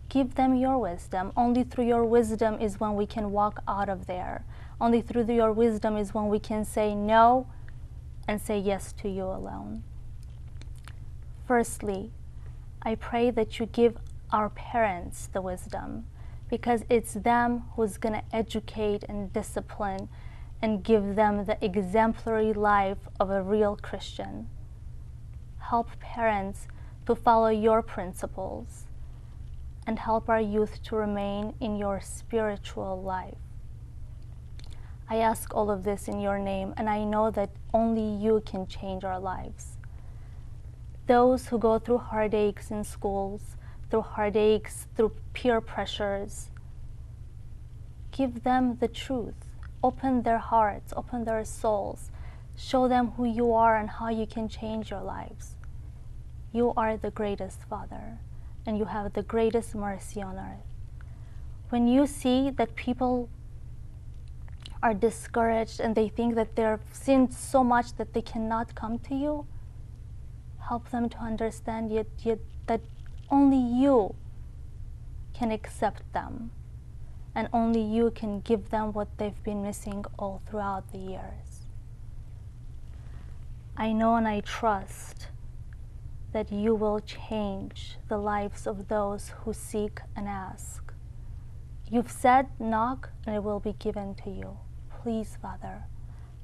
Give them your wisdom. Only through your wisdom is when we can walk out of there. Only through your wisdom is when we can say no and say yes to you alone. Firstly, I pray that you give our parents the wisdom, because it's them who's gonna educate and discipline and give them the exemplary life of a real Christian. Help parents to follow your principles and help our youth to remain in your spiritual life. I ask all of this in your name, and I know that only you can change our lives. Those who go through heartaches in schools, through heartaches, through peer pressures, give them the truth. Open their hearts, open their souls. Show them who you are and how you can change your lives. You are the greatest Father. and you have the greatest mercy on earth. When you see that people are discouraged and they think that they've sinned so much that they cannot come to you, help them to understand yet, yet that only you can accept them, and only you can give them what they've been missing all throughout the years. I know and I trust that you will change the lives of those who seek and ask. You've said, "Knock and it will be given to you." Please, Father,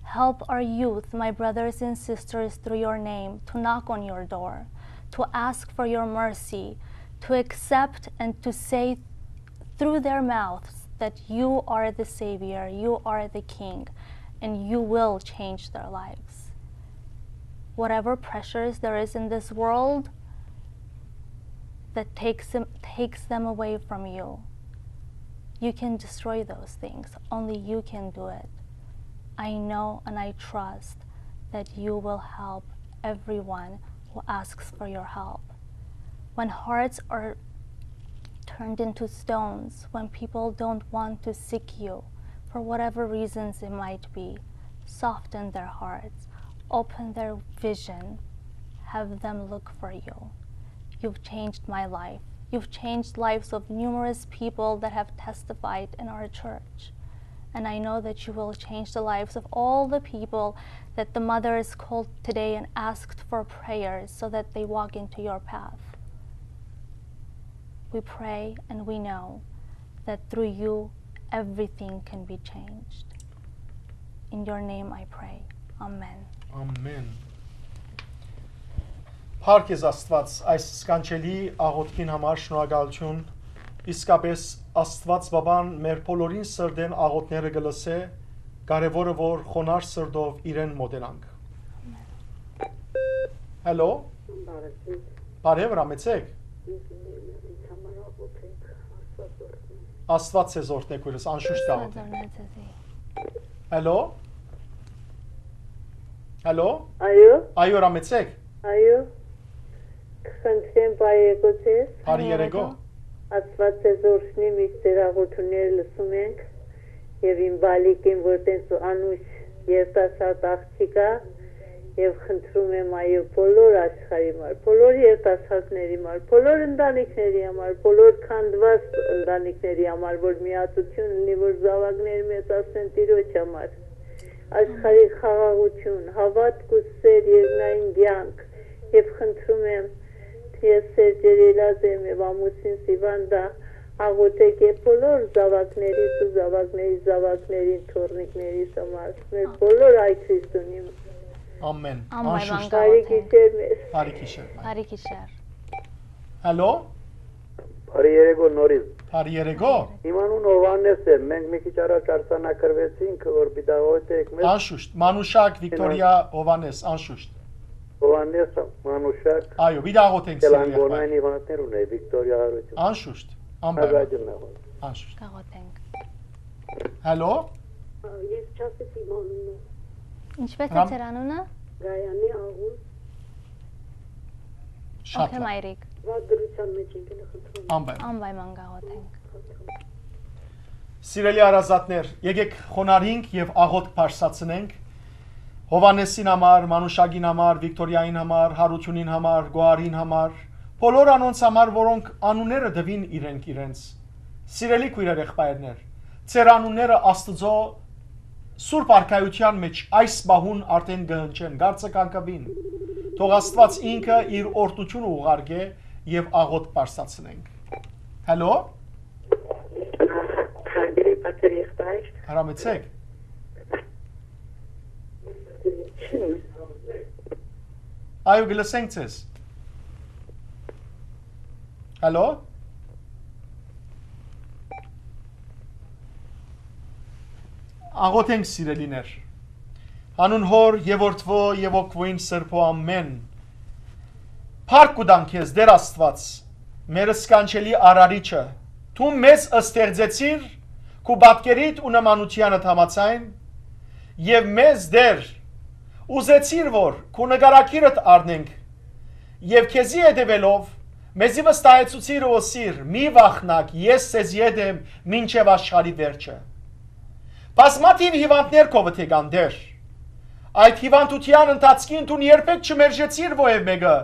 help our youth, my brothers and sisters, through your name, to knock on your door, to ask for your mercy, to accept and to say through their mouths that you are the Savior, you are the King, and you will change their lives. Whatever pressures there is in this world that takes them, takes them away from you, you can destroy those things. Only you can do it. I know and I trust that you will help everyone who asks for your help. When hearts are turned into stones, when people don't want to seek you for whatever reasons it might be, soften their hearts, open their vision, have them look for you. You've changed my life. You've changed lives of numerous people that have testified in our church. And I know that you will change the lives of all the people that the mothers called today and asked for prayers so that they walk into your path. We pray and we know that through you, everything can be changed. In your name I pray. Amen. Ամեն։ Փառք ես Աստված այս սքանչելի աղոթքին համար, շնորհակալություն։ Իսկապես Աստված Բաբան մեր բոլորին սրտեն աղոթքները կը լսէ, կարևորը որ խոնար սրտով իրեն մոտենանք։ Հալո։ Բարև։ Բարև, հրամեցեք։ Ինձ համար աղոթեք, Աստված օրհնի։ Աստված ձեզ օրհնե, քույրս, անշուշտ Աստված կաղոթենք։ Օրհնե ձեզի։ Հալո։ Հալո։ Այո։ Այո, հրամեցեք։ Այո։ Կխնդրեմ, բարի երեկո ձեզ։ Բարի երեկո։ Աստված ձեզ օրհնի, միշտ ձեր աղոթունները լսում ենք, եւ իմ բալիկին, որ տենց անուշ երիտասարդ աղջիկ ա, եւ խնդրում եմ, այո, բոլոր աշխարհի համար, բոլոր երիտասարդների համար, բոլոր ընտանիքների համար, բոլոր քանդված ընտանիքների համար, որ միացություն լինի, որ զաւակները մեծացնեն Տիրոջ համար։ Աշխարհի խաղաղություն, հաւատք ու սեր, երկնային կեանք, եւ խնդրում եմ, ես Սերժ Երելաձեմ եւ ամուսինս Իվանդա, աղոթեք եւ բոլոր զաւակներիս ու զաւակների զաւակներին, թոռնիկներիս համար, մեր բոլոր հայ քրիստոնի։ Ամեն։ Ամեն։ Անշուշտ։ Բարի գիշեր մեզ։ Բարի գիշեր, մայր։ Բարի գիշեր։ Հալո։ Բարի երեկո նորից։ Բարի երեկո։ Իմ անունը Հովհաննես է, մենք մի քիչ առաջ արձանագրվեցինք, որ պիտի աղոթեք մեզ։ Անշուշտ, Մանուշակ, Վիկտորիա, Հովհաննես, անշուշտ։ Հովհաննես, Մանուշակ, այո, պիտի աղոթենք սիրելի եղբայր։ Կելանգոնային հիվանդներ ունե, Վիկտորիա Հարություն։ Անշուշտ, անպայման։ Հազար ջնա։ Անշուշտ։ Կաղոթենք։ Հալո։ Ես չասեցի իմ անունը։ Ինչպես է Համ- ձեր անունը։ Գայանե Աղուլ։ Շատ Okay, լավ։ Մայրիկ։ Վատ դրության մեջ ենք, ելը խնդրում եմ։ Անպայման։ Անպայման կաղոթենք։ Սիրելի հարազատներ, եկեք խոնարհենք եւ աղոթք բարձրացնենք Հովհաննեսին համար, Մանուշակին համար, Վիկտորիային համար, Հարությունին համար, Գոհարին համար, բոլոր անոնց համար, որոնք անունները տուին իրենք իրենց։ Սիրելի քույրեր, եղբայրներ, ձեր անունները Աստծո Սուրբ Արքայութեան մեջ այս պահուն արդեն կհնչեն, կարձականգվին։ Թող Աստված ինքը իր օրհնությունը ուղարկե եւ աղոթք բարձրացնենք։ Հալո։ Հարգելի Պատեր եղբայր։ Հրամեցեք։ Այո, կլսենք ձեզ։ Հալո։ Աղոթենք, սիրելիներ։ Անուն Հոր եւ Որդվո եւ Հոգւոյն Սրբո, ամեն։ Փառք կու տանք քեզ, Տեր Աստուած, մեր սքանչելի Արարիչը, դու մեզ ստեղծեցիր քու պատկերիդ ու նմանութեանդ համաձայն, եւ մեզ, Տեր, ուզեցիր, որ քու նկարագիրդ առնենք, եւ քեզի հետեւելով Մեզի վստահեցուցիր ու ըսիր. «Մի վախնաք, ես ձեզի հետ եմ մինչեւ աշխարհի վերջը»։ Բազմաթիւ հիւանդներ քովդ եկան, Տէր։ Այդ հիւանդութեան ընթացքին դուն երբեք չմերժեցիր որեւէ մէկը։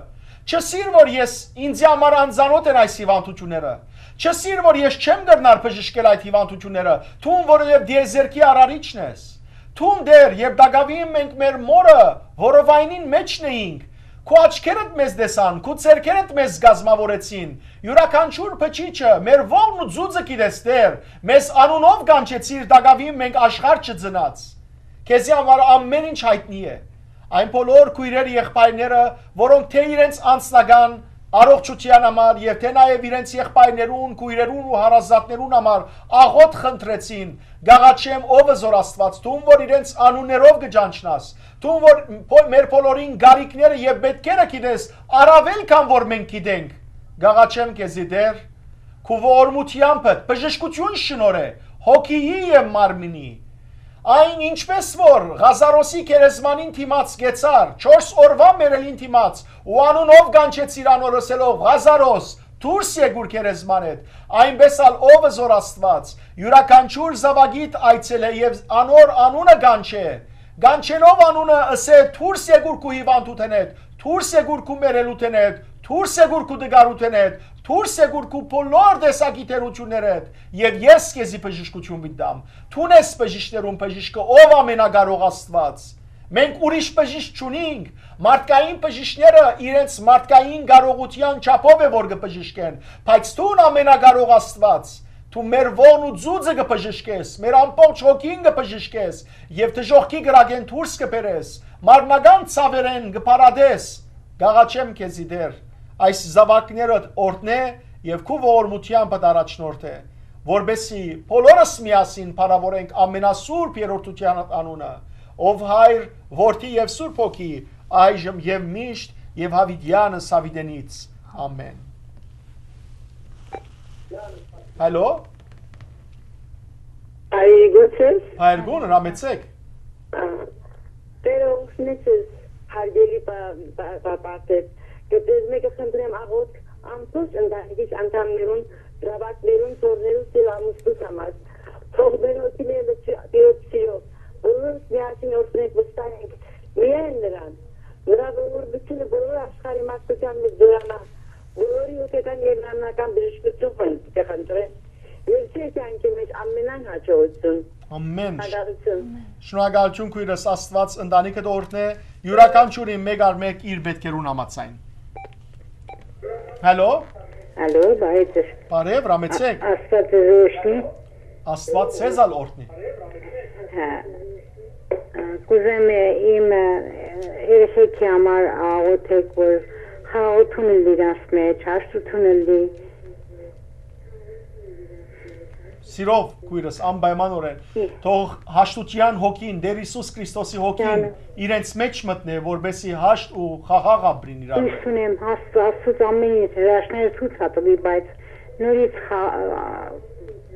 Չըսիր, որ ես, ինձի համար անծանօթ են այս հիւանդութիւնները։ Չըսիր, որ ես չեմ կրնար բժշկել այդ հիւանդութիւնները, դուն, որովհետեւ դիեզերքի արարիչն ես։ Դուն, Տէր, երբ տակաւին մենք մեր մօրը որովայնին մէջն էինք, քու աչքերդ մեզ տեսան, քու ձեռքերդ մեզ կազմաւորեցին։ Իւրաքանչիւր բջիջը, մեր ողն ու ծուծը գիտես, Տէր, մեզ անունով կանչեցիր, տակաւին մենք աշխարհ չծնած։ Քեզի համար ամէն ինչ յայտնի է։ Այն բոլոր քոյրերը, եղբայրները, որոնք թէ իրենց անձնական առողջութեան համար եւ թէ նաեւ իրենց եղբայրներուն, քոյրերուն ու հարազատներուն համար աղօթք խնդրեցին, կ'աղաչեմ, ով է զոր Աստուած, դուն որ իրենց անուններով կը ճանչնաս, դուն որ փո-, մեր բոլորին կարիքները եւ մտքերը գիտես, առաւել քան որ մենք գիտենք, կ'աղաչեմ քեզի, Տէր, քու ողորմութեամբդ բժշկութիւն շնորհէ հոգիի եւ մարմինի։ Այն ինչպես որ Ղազարոսի գերեզմանին դիմաց կեցար, չորս օրուան մեռելին դիմաց ու անունով կանչեցիր անոր, ըսելով. «Ղազարոս, դուրս եկուր գերեզմանէդ»։ Այնպես ալ ով է զոր Աստուած, իւրաքանչիւր զաւակիդ այցելէ եւ անոր անունը կանչէ, կանչելով անունը, ըսէ. «Դուրս եկուր քու հիւանդութենէդ, դուրս եկուր քու մեռելութենէդ, դուրս եկուր քու տկարութենէդ, դուրս եկուր քու բոլոր տեսակի թերութիւններէդ, եւ ես քեզի բժշկութիւն պիտի տամ»։ Դուն ես բժիշկներուն բժիշկը, ով ամենակարող Աստուած։ Մենք ուրիշ բժիշկ չունինք։ Մարդկային բժիշկները իրենց մարդկային կարողութեան չափով է որ կը բժշկեն, բայց դուն, ամենակարող Աստուած, դու մեր ողն ու ծուծը կը բժշկես, մեր ամբողջ հոգին կը բժշկես եւ դժոխքի կրակէն դուրս կը բերես, մարմնական ցաւերէն կը փարատես։ Կ'աղաչեմ քեզի, Տէր, այս զաւակներդ օրհնէ եւ քու ողորմութեամբդ առաջնորդէ, որպեսզի բոլորս միասին փառաւորենք ամենասուրբ երրորդութեան անունը, ով Հայր, Որդի եւ Սուրբ Հոգի, այժմ եւ միշտ եւ յաւիտեանս յաւիտենից։ Ամէն։ Հալո։ Հայրի գոչես։ Հայր գոն, հրամեցեք։ Ա, Տերը օգնեցես, հարգելի պա-, պա-, պա-, պապետ, կը ձեզմէ կը խնդրեմ աղոթք ամբողջ ընտանիքիս անդամներուն, զաւակներուն, ծորներուս եւ ամուսնուս համար։ Թող մեր հոգիները լցի Տիրոջ սիրով, բոլորս միասին օրհնենք, վստահենք միայն նրան։ Նրա ողորմությունը բոլոր աշխարհի մարդկութեան մէջ դրանայ, բոլորի հոգեկան եւ մարմնական բժշկութիւնը պիտի խնդրեմ։ Եւ ձեր կեանքի մէջ ամենայն հաջողութիւն։ Ամեն։ Շնորհակալութիւն։ Շնորհակալութիւն, քոյրս, Աստուած ընտանիքը օրհնէ, իւրաքանչիւրին մէկ առ մէկ իր մէտքերուն համաձայն։ Հալո։ Հալո, բարի ձեզ։ Բարեւ, հրամեցեք։ Ա-, Աստուած ձեզ օրհնի։ Աստուած ձեզ ալ օրհնի։ Հա։ Ա, կուզեմ, ը, իմ, ը, երեխեքի համար աղոթեք, որ խաղաղութիւն ըլլի իրանց մէջ, հաշտութիւն ըլլի։ Սիրով, քոյրս, անպայմանօրէն, Հի։ թող հաշտութեան հոգին, Տէր Յիսուս Քրիստոսի հոգին, Յանը։ իրենց մէջ մտնէ, որպեսզի հաշտ ու խաղաղ ապրին իրար մէջ։ Հույս ունեմ, Աստուած, Աստուած ամեն ինչ հրաշքները ցույց ա տուի, բայց նորից խա-,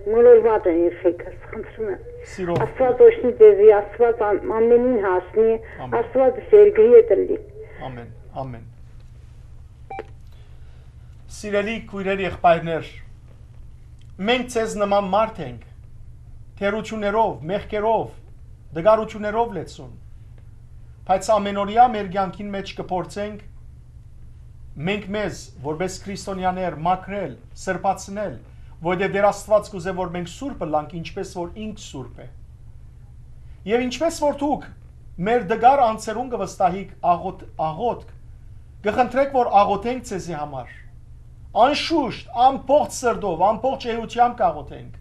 մոլորված են երեխեքս, խնդրում եմ։ Սիրով։ Աստուած օշնի ձեզի, Աստուած ան-, ամենին հասնի, Ամեն։ Աստուած երկրի հետ ըլլի։ Ամեն, ամեն։ Սիրելի քոյրեր, եղբայրներ, մենք ձեզ նման մարդ ենք, թերություններով, մեղքերով, դգարություններով լեցուն, բայց ամենօրյա մեր կյանքին մէջ կփորձենք մենք մեզ, որպես քրիստոնյաներ, մաքրել, սրբացնել, որովհետև Տեր Աստված կուզէ, որ մենք սուրբ ըլլանք, ինչպես որ ինք սուրբ է։ Եվ ինչպես որ դուք մեր դգար անձերուն կը վստահիք աղոթ-, աղոթք, կը խնդրեք, որ աղոթենք ձեզի համար։ Անշուշտ, ամբողջ սրտով, ամբողջ էությամբ կաղոթենք։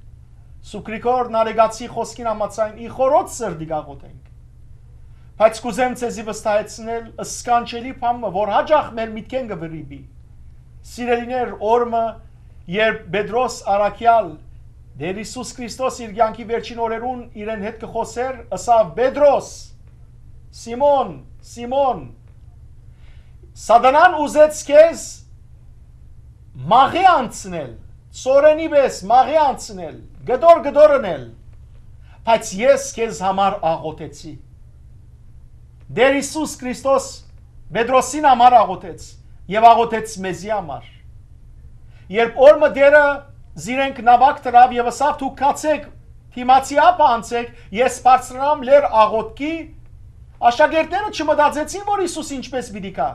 Սուրբ Գրիգոր Նարեկացի խօսքին համաձայն, ի խորոց սրտի կաղոթենք։ Բայց կուզեմ ձեզի վստահեցնել սքանչելի բան մը, որ յաճախ մեր միտքեն կը վրիպի։ Սիրելիներ, օր մը, երբ Պետրոս առաքեալ, Տեր Յիսուս Քրիստոս իր կյանքի վերջին օրերուն իրեն հետ կը խօսէր, ըսաւ. «Պետրոս, Սիմոն, Սիմոն, Սատանան ուզեց քեզ մաղի անցնել, ծորենի պէս մաղի անցնել, կտոր-կտոր ընել, բայց ես քեզ համար աղոթեցի»։ Տեր Յիսուս Քրիստոս Պետրոսին համար աղոթեց եւ աղոթեց մեզի համար։ Երբ օր մը Տէրը զիրենք նաւակ դրաւ եւ ըսաւ. «Դուք գացէք, դիմացի ափը անցէք, ես բարձրանամ լեռ աղօթքի», աշակերտները չմտածեցին, որ Յիսուս ինչպէս պիտի գայ։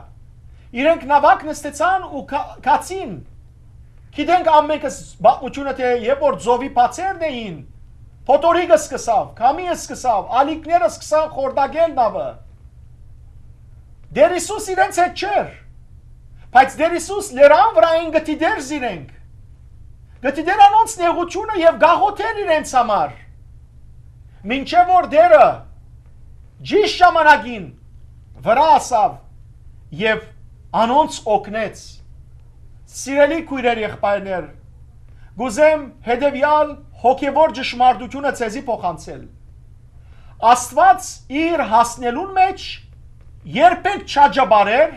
Իրենք նաւակ նստեցան ու գա-, գացին։ Գիտենք ամէնքս պատմութիւնը, թէ երբ որ ծովի բացերն էին, փոթորիկը սկսաւ, քամի սկսաւ, ալիքները սկսան խորտակել նաւը։ Տէր Յիսուս իրենց հետ չէր, բայց Տէր Յիսուս լերան վրայէն կը դիտէր զիրենք, կը դիտէր անոնց նեղութիւնը եւ կ'աղօթէր իրենց համար, մինչեւ որ Տէրը ճիշդ ժամանակին վրայ հասաւ եւ անոնց օգնեց։ Սիրելի քոյրեր, եղբայրներ, կ'ուզեմ հետեւեալ հոգեվոր ճշմարտութիւնը ձեզի փոխանցել։ Աստուած իր հասնելուն մէջ երբեք չաճապարեր,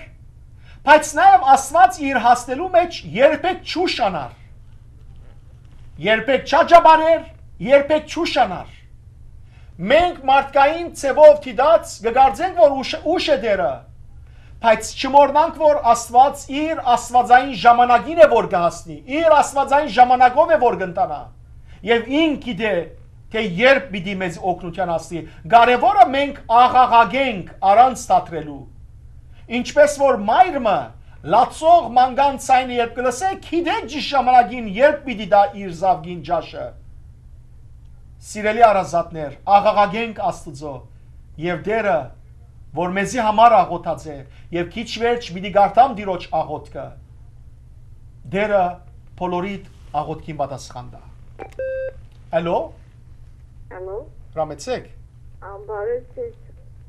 բայց նաեւ Աստուած իր հասնելու մէջ երբեք չուշանար։ Երբեք չաճապարեր, երբեք չուշանար։ Մենք մարդկային ձևով դիտած կը կարծենք, որ ուշ, ուշ է Տէրը, բայց չմոռնանք, որ Աստուած իր աստուածային ժամանակին է, որ կը հասնի, իր աստուածային ժամանակով է, որ կ'ընթանայ, եւ ինք գիտէ, թէ երբ պիտի մեզ օգնութեան հասնի։ Կարեւորը մենք աղաղակենք առանց դադրելու։ Ինչպէս որ մայր մը լացող մանկան ձայնը երբ կը լսէ, գիտէ ճիշդ ժամանակին երբ պիտի տայ իր զաւկին ճաշը։ Սիրելի հարազատներ, աղաղակենք Աստուծոյ եւ Տէրը, որ մեզի համար աղօթած է, եւ քիչ վերջ պիտի կարդամ Տիրոջ աղօթքը։ Տէրը բոլորիդ աղօթքին պատասխան տայ։ Ալո։ Ալո։ Հրամեցեք։ Ամբարես ես,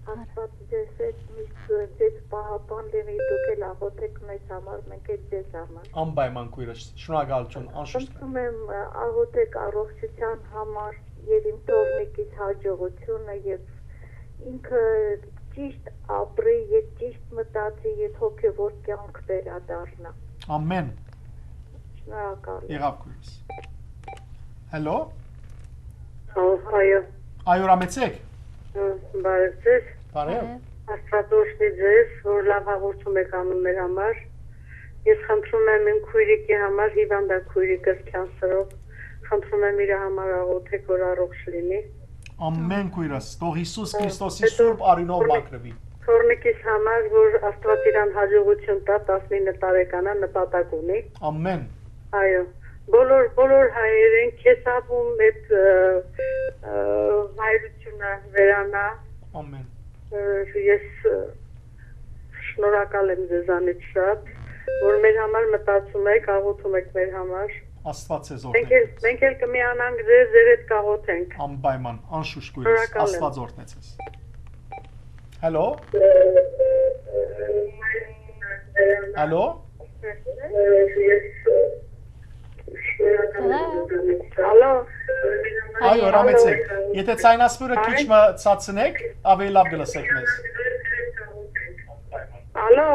Աստված ձեզ հետ միշտ ձեզ պահապան լինի, դուք էլ աղոթեք մեզ համար, մենք էլ ձեզ համար։ Անպայման քույրս, շնորհակալություն, անշուշտ։ Խնդրում եմ, աղոթեք առողջության համար եւ իմ թոռնիկիս հաջողությունը, եւ ինքը ճիշտ ապրի, եւ ճիշտ մտածի, եւ հոգեվոր կյանք վերադառնա։ Ամեն։ Շնորհակալ եմ։ Եղավ քույրս։ Հալո։ Հա, այո։ Այո, հրամեցեք։ Հա, բարև ձեզ։ Բարև։ Բարև։ Աստված օրհնի ձեզ, որ լավ հաղորդում եք անում մեր համար։ Ես խնդրում եմ իմ քույրիկի համար, հիվանդ է քույրիկս, քանսերով, խնդրում եմ իր համար աղոթեք, որ առողջ լինի։ Ամեն քույրս, թող Հիսուս Քրիստոսի Հետո սուրբ արիւնով թորնի-, մաքրուի։ Թորնիկիս համար, որ Աստված իրան հաջողություն տա, տասնինը տարեկան է, նպատակ ունի։ Ամեն։ Այո, բոլոր, բոլոր հայերեն քեզապ ում այդ, ը, ը, վայրությունը վերանա։ Ամեն։ Ը, ես, ը, շնորհակալ եմ ձեզանից շատ, որ մեր համար մտածում եք, աղոթում եք մեր համար։ Աստված ձեզ օրհնի։ Մենք էլ, մենք էլ կմիանանք ձեզ, ձեր հետ կաղոթենք։ Անպայման, անշուշտ քույրս, շնորհակալ եմ։ Աստված օրհնեց ես։ Հալո։ Հալո։ Հալո։ Հալո։ Այո, հրամեցեք։ Եթե ձայնասփիւռը քիչ մը ցածնեք, ավելի լավ կը լսեք մեզ։ Ալո։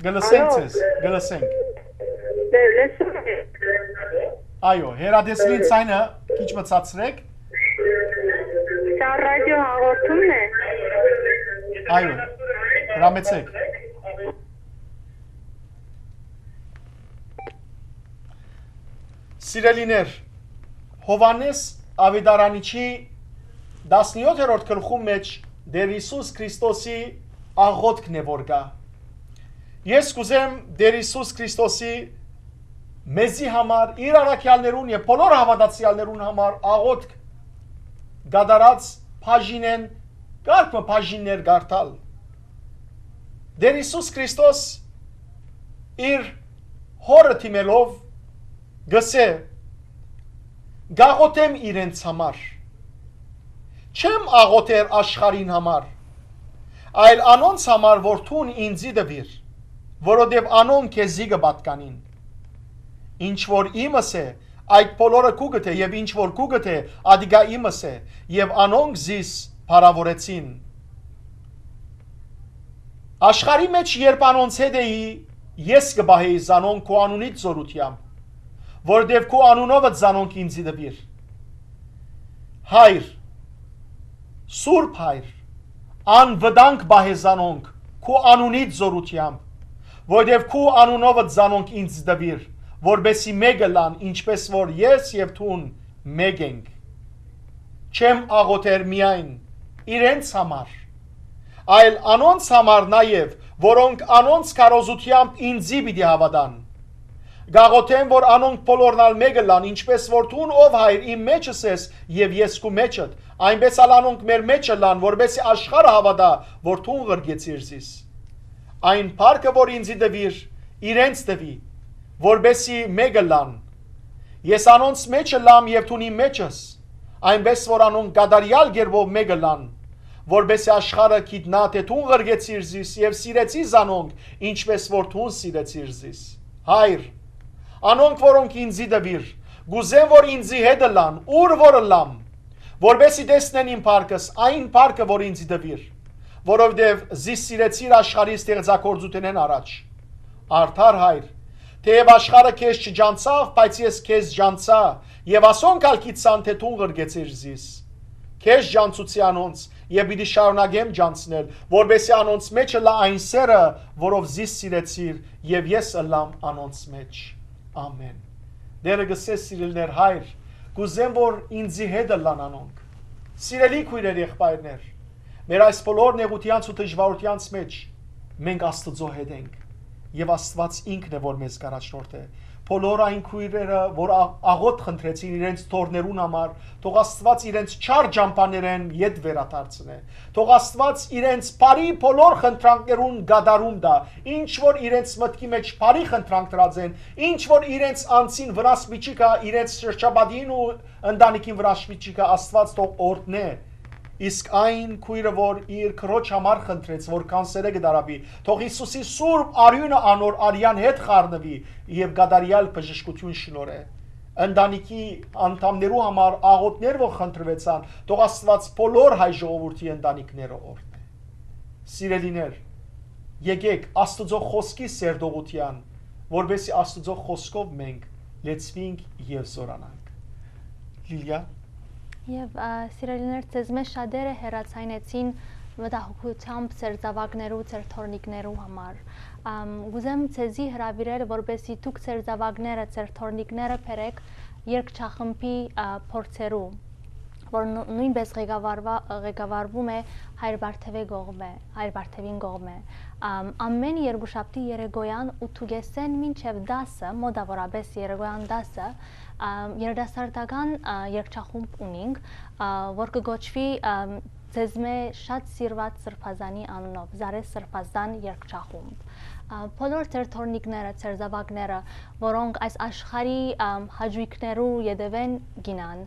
Կը լսենք Ալո։ Ձեզ, կը լսենք։ Դե, լսում եք։ Այո, հեռադեսիլին ձայնը քիչ մը ցածրեք։ Սա ռադիո հաղորդումն է։ Այո, հրամեցեք։ Սիրելիներ, Յովհաննէս Աւետարանիչի տասնեօթերորդ գլխուն մէջ Տէր Յիսուս Քրիստոսի աղօթքն է, որ կայ։ Ես կ'ուզեմ Տէր Յիսուս Քրիստոսի մեզի համար, իր առաքեալներուն եւ բոլոր հաւատացեալներուն համար աղօթք կատարած բաժինէն կարգ մը բաժիններ կարդալ։ Տէր Յիսուս Քրիստոս իր Հօրը դիմելով կ'ըսէ. «Կ'աղոթեմ իրենց համար։ Չեմ աղոթեր աշխարհին համար, այլ անոնց համար, որ դուն ինծի տուիր, որովհետև անոնք քեզի կը պատկանին։ Ինչ որ իմս է, այդ բոլորը քուկդ է, եւ ինչ որ քուկդ է, ատիկա իմս է, եւ անոնք զիս փառաւորեցին»։ Աշխարհի մէջ երբ անոնց հետ էի, ես կը պահէի զանոնք քու անունիդ զօրութեամբ, որովհետև քու անունովդ զանոնք ինծի տուիր։ Հայր, Սուրբ Հայր, անվտանգ պահէ զանոնք քու անունիդ զօրութեամբ, որովհետեւ քու անունովդ զանոնք ինձ տուիր, որպեսզի մէկը լան, ինչպէս որ ես եւ դուն մէկ ենք։ Չեմ աղոթեր միայն իրենց համար, այլ անոնց համար նաեւ, որոնք անոնց քարոզութեամբ ինձի պիտի հաւատան։ Կաղոթեմ, որ անոնք բոլորն ալ մէկը լան, ինչպէս որ դուն, ով Հայր, իմ մէջս ես եւ ես քու մէջդ, այնպէս ալ անոնք մեր մէջը լան, որպեսզի աշխարհը հաւատայ, որ դուն ղրկեցիր զիս։ Այն փառքը, որ ինձի տուիր, իրենց տուի, որպեսզի մէկը լան։ Ես անոնց մէջը լամ եւ դուն իմ մէջս, այնպէս որ անոնք կատարեալ կերպով մէկը լան, որպեսզի աշխարհը գիտնայ, թէ դուն ղրկեցիր զիս եւ սիրեցի զանոնք, ինչպէս որ դուն սիրեցիր զիս։ Հայր, անոնք, որոնք ինձի տուիր, կ'ուզեմ, որ ինձի հետ ըլլան, ուր որ ըլլամ, որպեսզի տեսնեն իմ փառքս, այն փառքը, որ ինձի տուիր, որովհետեւ զիս սիրեցիր աշխարհի ստեղծագործութենէն առաջ։ Արդար Հայր, թէեւ աշխարհը քեզ չջանցաւ, բայց ես քեզ ջանցայ, եւ ասոնք ալ գիտցան, թէ դուն ղրկեցիր զիս։ Քեզ ջանցուցի անոնց եւ պիտի շարունակեմ ջանցնել, որպեսզի անոնց մէջ ըլլայ այն սերը, որով զիս սիրեցիր, եւ ես ըլլամ անոնց մէջ։ Ամէն։ Տէրը կ'ըսէ, սիրելիներ, Հայր, կ'ուզեմ, որ ինձի հետ ըլլան անոնք։ Սիրելի քոյրեր, եղբայրներ, մեր այս բոլոր նեղութեանց ու դժուարութեանց մէջ մենք Աստուծոյ հետ ենք եւ Աստուած ինքն է, որ մեզ կ'առաջնորդէ։ Բոլոր այն քոյրերը, որ աղ-, աղօթք խնդրեցին իրենց թոռներուն համար, թող Աստուած իրենց չար ճամբաներէն ետ վերադարձնէ։ Թող Աստուած իրենց բարի բոլոր խնդրանքներուն կատարում տայ, ինչ որ իրենց մտքի մէջ բարի խնդրանք դրած են, ինչ որ իրենց անձին վնաս մը չի գայ, իրենց շրջապատին ու ընտանիքին վնաս մը չի գայ, Աստուած թող օրհնէ։ Իսկ այն քոյրը, որ իր քրոջ համար խնդրեց, որ կանսերը կը դարապի, թող Յիսուսի սուրբ արիւնը անոր արեան հետ խառնուի եւ կատարեալ բժշկութիւն շնորհէ։ Ընտանիքի անդամներու համար աղօթքներ որ խնդրուեցան, թող Աստուած բոլոր հայ ժողովուրդի ընտանիքները օրհնէ։ Սիրելիներ, եկէք Աստուծոյ խօսքի սերտողութեան, որպեսզի Աստուծոյ խօսքով մենք լեցուինք եւ զօրանանք։ Լիլիա։ Եւ, ա, սիրելիներ, ձեզմէ շատերը հեռացայնեցին մտահոգութեամբ ձեր զաւակներու, ձեր թոռնիկներու համար։ Ամ, կ'ուզեմ ձեզի հրաւիրել, որպեսզի դուք ձեր զաւակները, ձեր թոռնիկները բերէք երգչախմբի, ա, փորձերու, որ նո-, նոյնպէս ղեկավարվա-, ղեկավարվում է Հայր Բարթեւի կողմէ, Հայր Բարթեւին կողմէ։ Ամ, ամէն երկուշաբթի երեկոյան ութ ու կեսէն մինչեւ տասը, մոտաւորապէս երեկոյան տասը, ամ, երիտասարդական, ա, երգչախումբ ունինք, ա, որ կը կոչուի, ամ, ձեզմէ շատ սիրուած սրբազանի անունով, Զարե սրբազան երգչախումբ։ Ա, բոլոր ձեր թոռնիկները, ձեր զաւակները, որոնք այս աշխարհի, ամ, հաճոյքներու ետեւէն կ'ինան,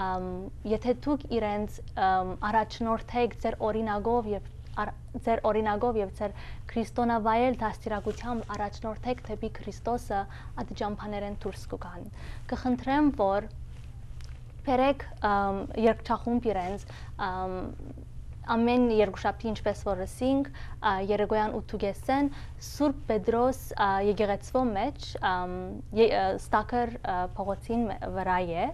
ամ, եթե դուք իրենց, ամ, առաջնորդէք ձեր օրինակով եւ առ-, ձեր օրինակով եւ ձեր քրիստոնեայ դաստիարակութեամբ առաջնորդէք դէպի Քրիստոսը, այդ ճամբաներէն դուրս կու գան։ Կը խնդրեմ, որ բերեք, ամ, երգչախումբ իրենց, ամ, ամէն երկուշաբթի, ինչպէս որ ըսինք, ա, երեկոյան ութ ու կեսէն Սուրբ Պետրոս, ա, եկեղեցւոյ մէջ, ամ, ե-, ա, Ստաքեր, ա, փողոցին մէ-, վրայ է,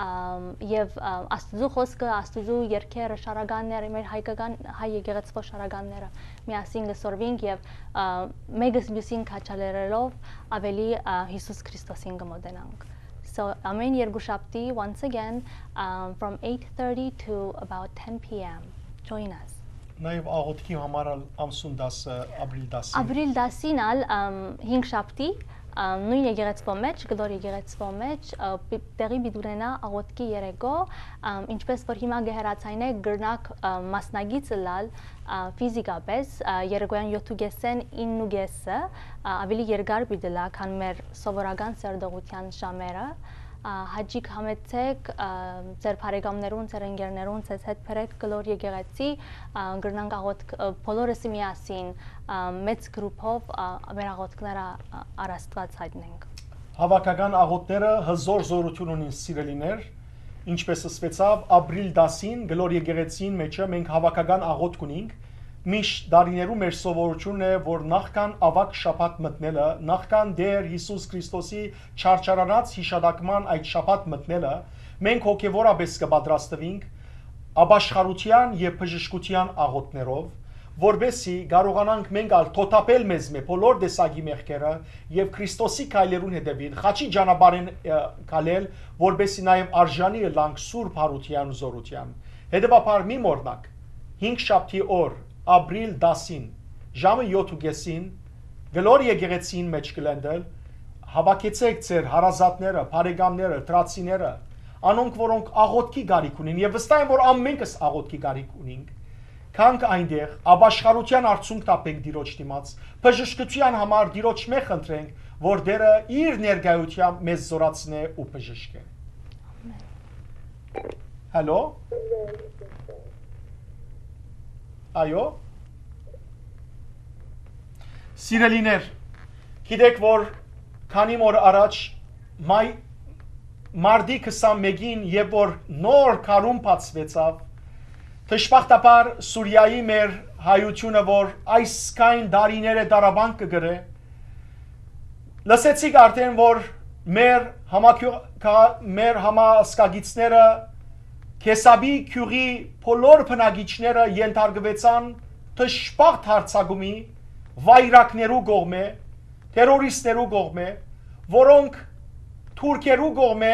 ամ, եւ, ա, Աստուծոյ խօսքը, Աստուծոյ երգերը, շարականները, մեր հայկական, հայ եկեղեցւոյ շարականները միասին կը սորվինք եւ, ա, մէկս միւսին քաջալերելով ավելի, ա, Յիսուս Քրիստոսին կը մոտենանք։ So, ամէն երկուշաբթի, once again, um, from eight thirty to about ten p m. Join us. Նաեւ աղօթքի համար ալ ամսուն տասը, ապրիլ տասին։ Ապրիլ տասին ալ, ամ, հինգշաբթի, ամ, նոյն եկեղեցւոյ մէջ, Գլոր եկեղեցւոյ մէջ, ա, պի-, տեղի պիտի ունենայ աղօթքի երեկոյ, ամ, ինչպէս որ հիմա կը հեռացայնէ, կրնաք, ամ, մասնակից ըլլալ, ա, ֆիզիկապէս, ա, երեկոյան յոթ ու կեսէն ինն ու կեսը, ա, ավելի երկար պիտի ըլլայ, քան մեր սովորական սերտողութեան ժամերը, ա, հաճիկ համեցեք, ա, ձեր բարեկամներուն, ձեր ընկերներուն, ձեզ հետ բերեք Գլոր եկեղեցի, ա, կրնանք աղոթք-, ա, բոլորս միասին, ա, մեծ գրուպով, ա, մեր աղոթքները, ա, առ Աստուած հայտնենք։ Հաւաքական աղոթքները հզոր զօրութիւն ունին, սիրելիներ, ինչպէս ըսուեցաւ, ապրիլ տասին Գլոր եկեղեցին մէջը մենք հաւաքական աղոթք ունինք, միշտ տարիներու մեր սովորութիւնն է, որ նախքան աւագ շաբաթ մտնելը, նախքան Տէր Յիսուս Քրիստոսի չարչարանաց յիշատակման այդ շաբաթ մտնելը, մենք հոգեվորապէս կը պատրաստուինք ապաշխարութեան եւ բժշկութեան աղօթքներով, որպեսզի կարողանանք մենք ալ թոթափել մեզմէ բոլոր տեսակի մեղքերը եւ Քրիստոսի քայլերուն հետեւիլ, խաչի ճանապարհին, ը, քալել, որպեսզի նաեւ արժանի ըլլանք Սուրբ Յարութեան ու զօրութեան։ Հետեւաբար մի մոռնաք, հինգշաբթի օր, ապրիլ տասին, ժամը յոթ ու կեսին, Գլոր եկեղեցին մէջ կը լենդել, հաւաքեցէք ձեր հարազատները, բարեկամները, դրացիները, անոնք, որոնք աղօթքի կարիք ունին, եւ վստահ եմ, որ ամենքս աղօթքի կարիք ունինք, գանք այնտեղ, ապաշխարութեան արդիւնք տապենք Տիրոջ դիմաց, բժշկութեան համար Տիրոջմէ խնդրենք, որ Տէրը իր ներկայութեամբ մեզ զօրացնէ ու բժշկէ։ Հալո։ Այո։ Սիրելիներ, գիտեք, որ քանի օր առաջ, մայ-, մարտի քսանմէկին, երբ որ նոր քարուն բացուեցաւ, դժբախտաբար Սուրիայի մեր հայությունը, որ այսքան տարիներ է տառապանք կը կրէ, լսեցիք արդեն, որ մեր համակյո-, կա-, մեր համազգագիցները, Քեսապի գիւղի բոլոր բնակիչները ենթարկուեցան դժբախտ յարձակումի վայրագներու կողմէ, տերորիստներու կողմէ, որոնք թուրքերու կողմէ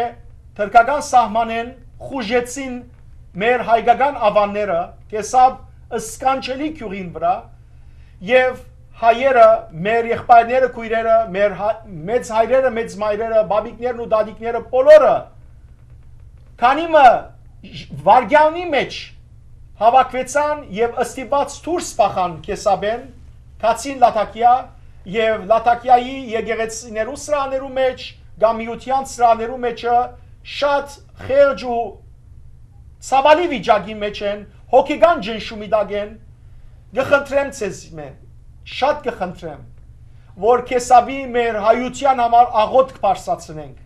թրքական սահմանէն խուժեցին մեր հայկական աւանները, Քեսապ սքանչելի գիւղին վրայ, եւ հայերը, մեր եղբայրները, քոյրերը, մեր հա-, մեծ հայրերը, մեծ մայրերը, բաբիկներն ու դադիկները, բոլորը քանի մը վարգեանի մէջ հաւաքուեցան եւ ստիպուած դուրս փախան Քեսապէն, գացին Լաթաքիա, եւ Լաթաքիայի եկեղեցիներու սրահներու մէջ կամ միութեան սրահներու մէջը շատ խեղճ ու ցաւալի վիճակի մէջ են, հոգեկան ճնշումի տակ են, կը խնդրեմ ձեզմէ, շատ կը խնդրեմ, որ Քեսապի մեր հայութեան համար աղօթք բարձրացնենք։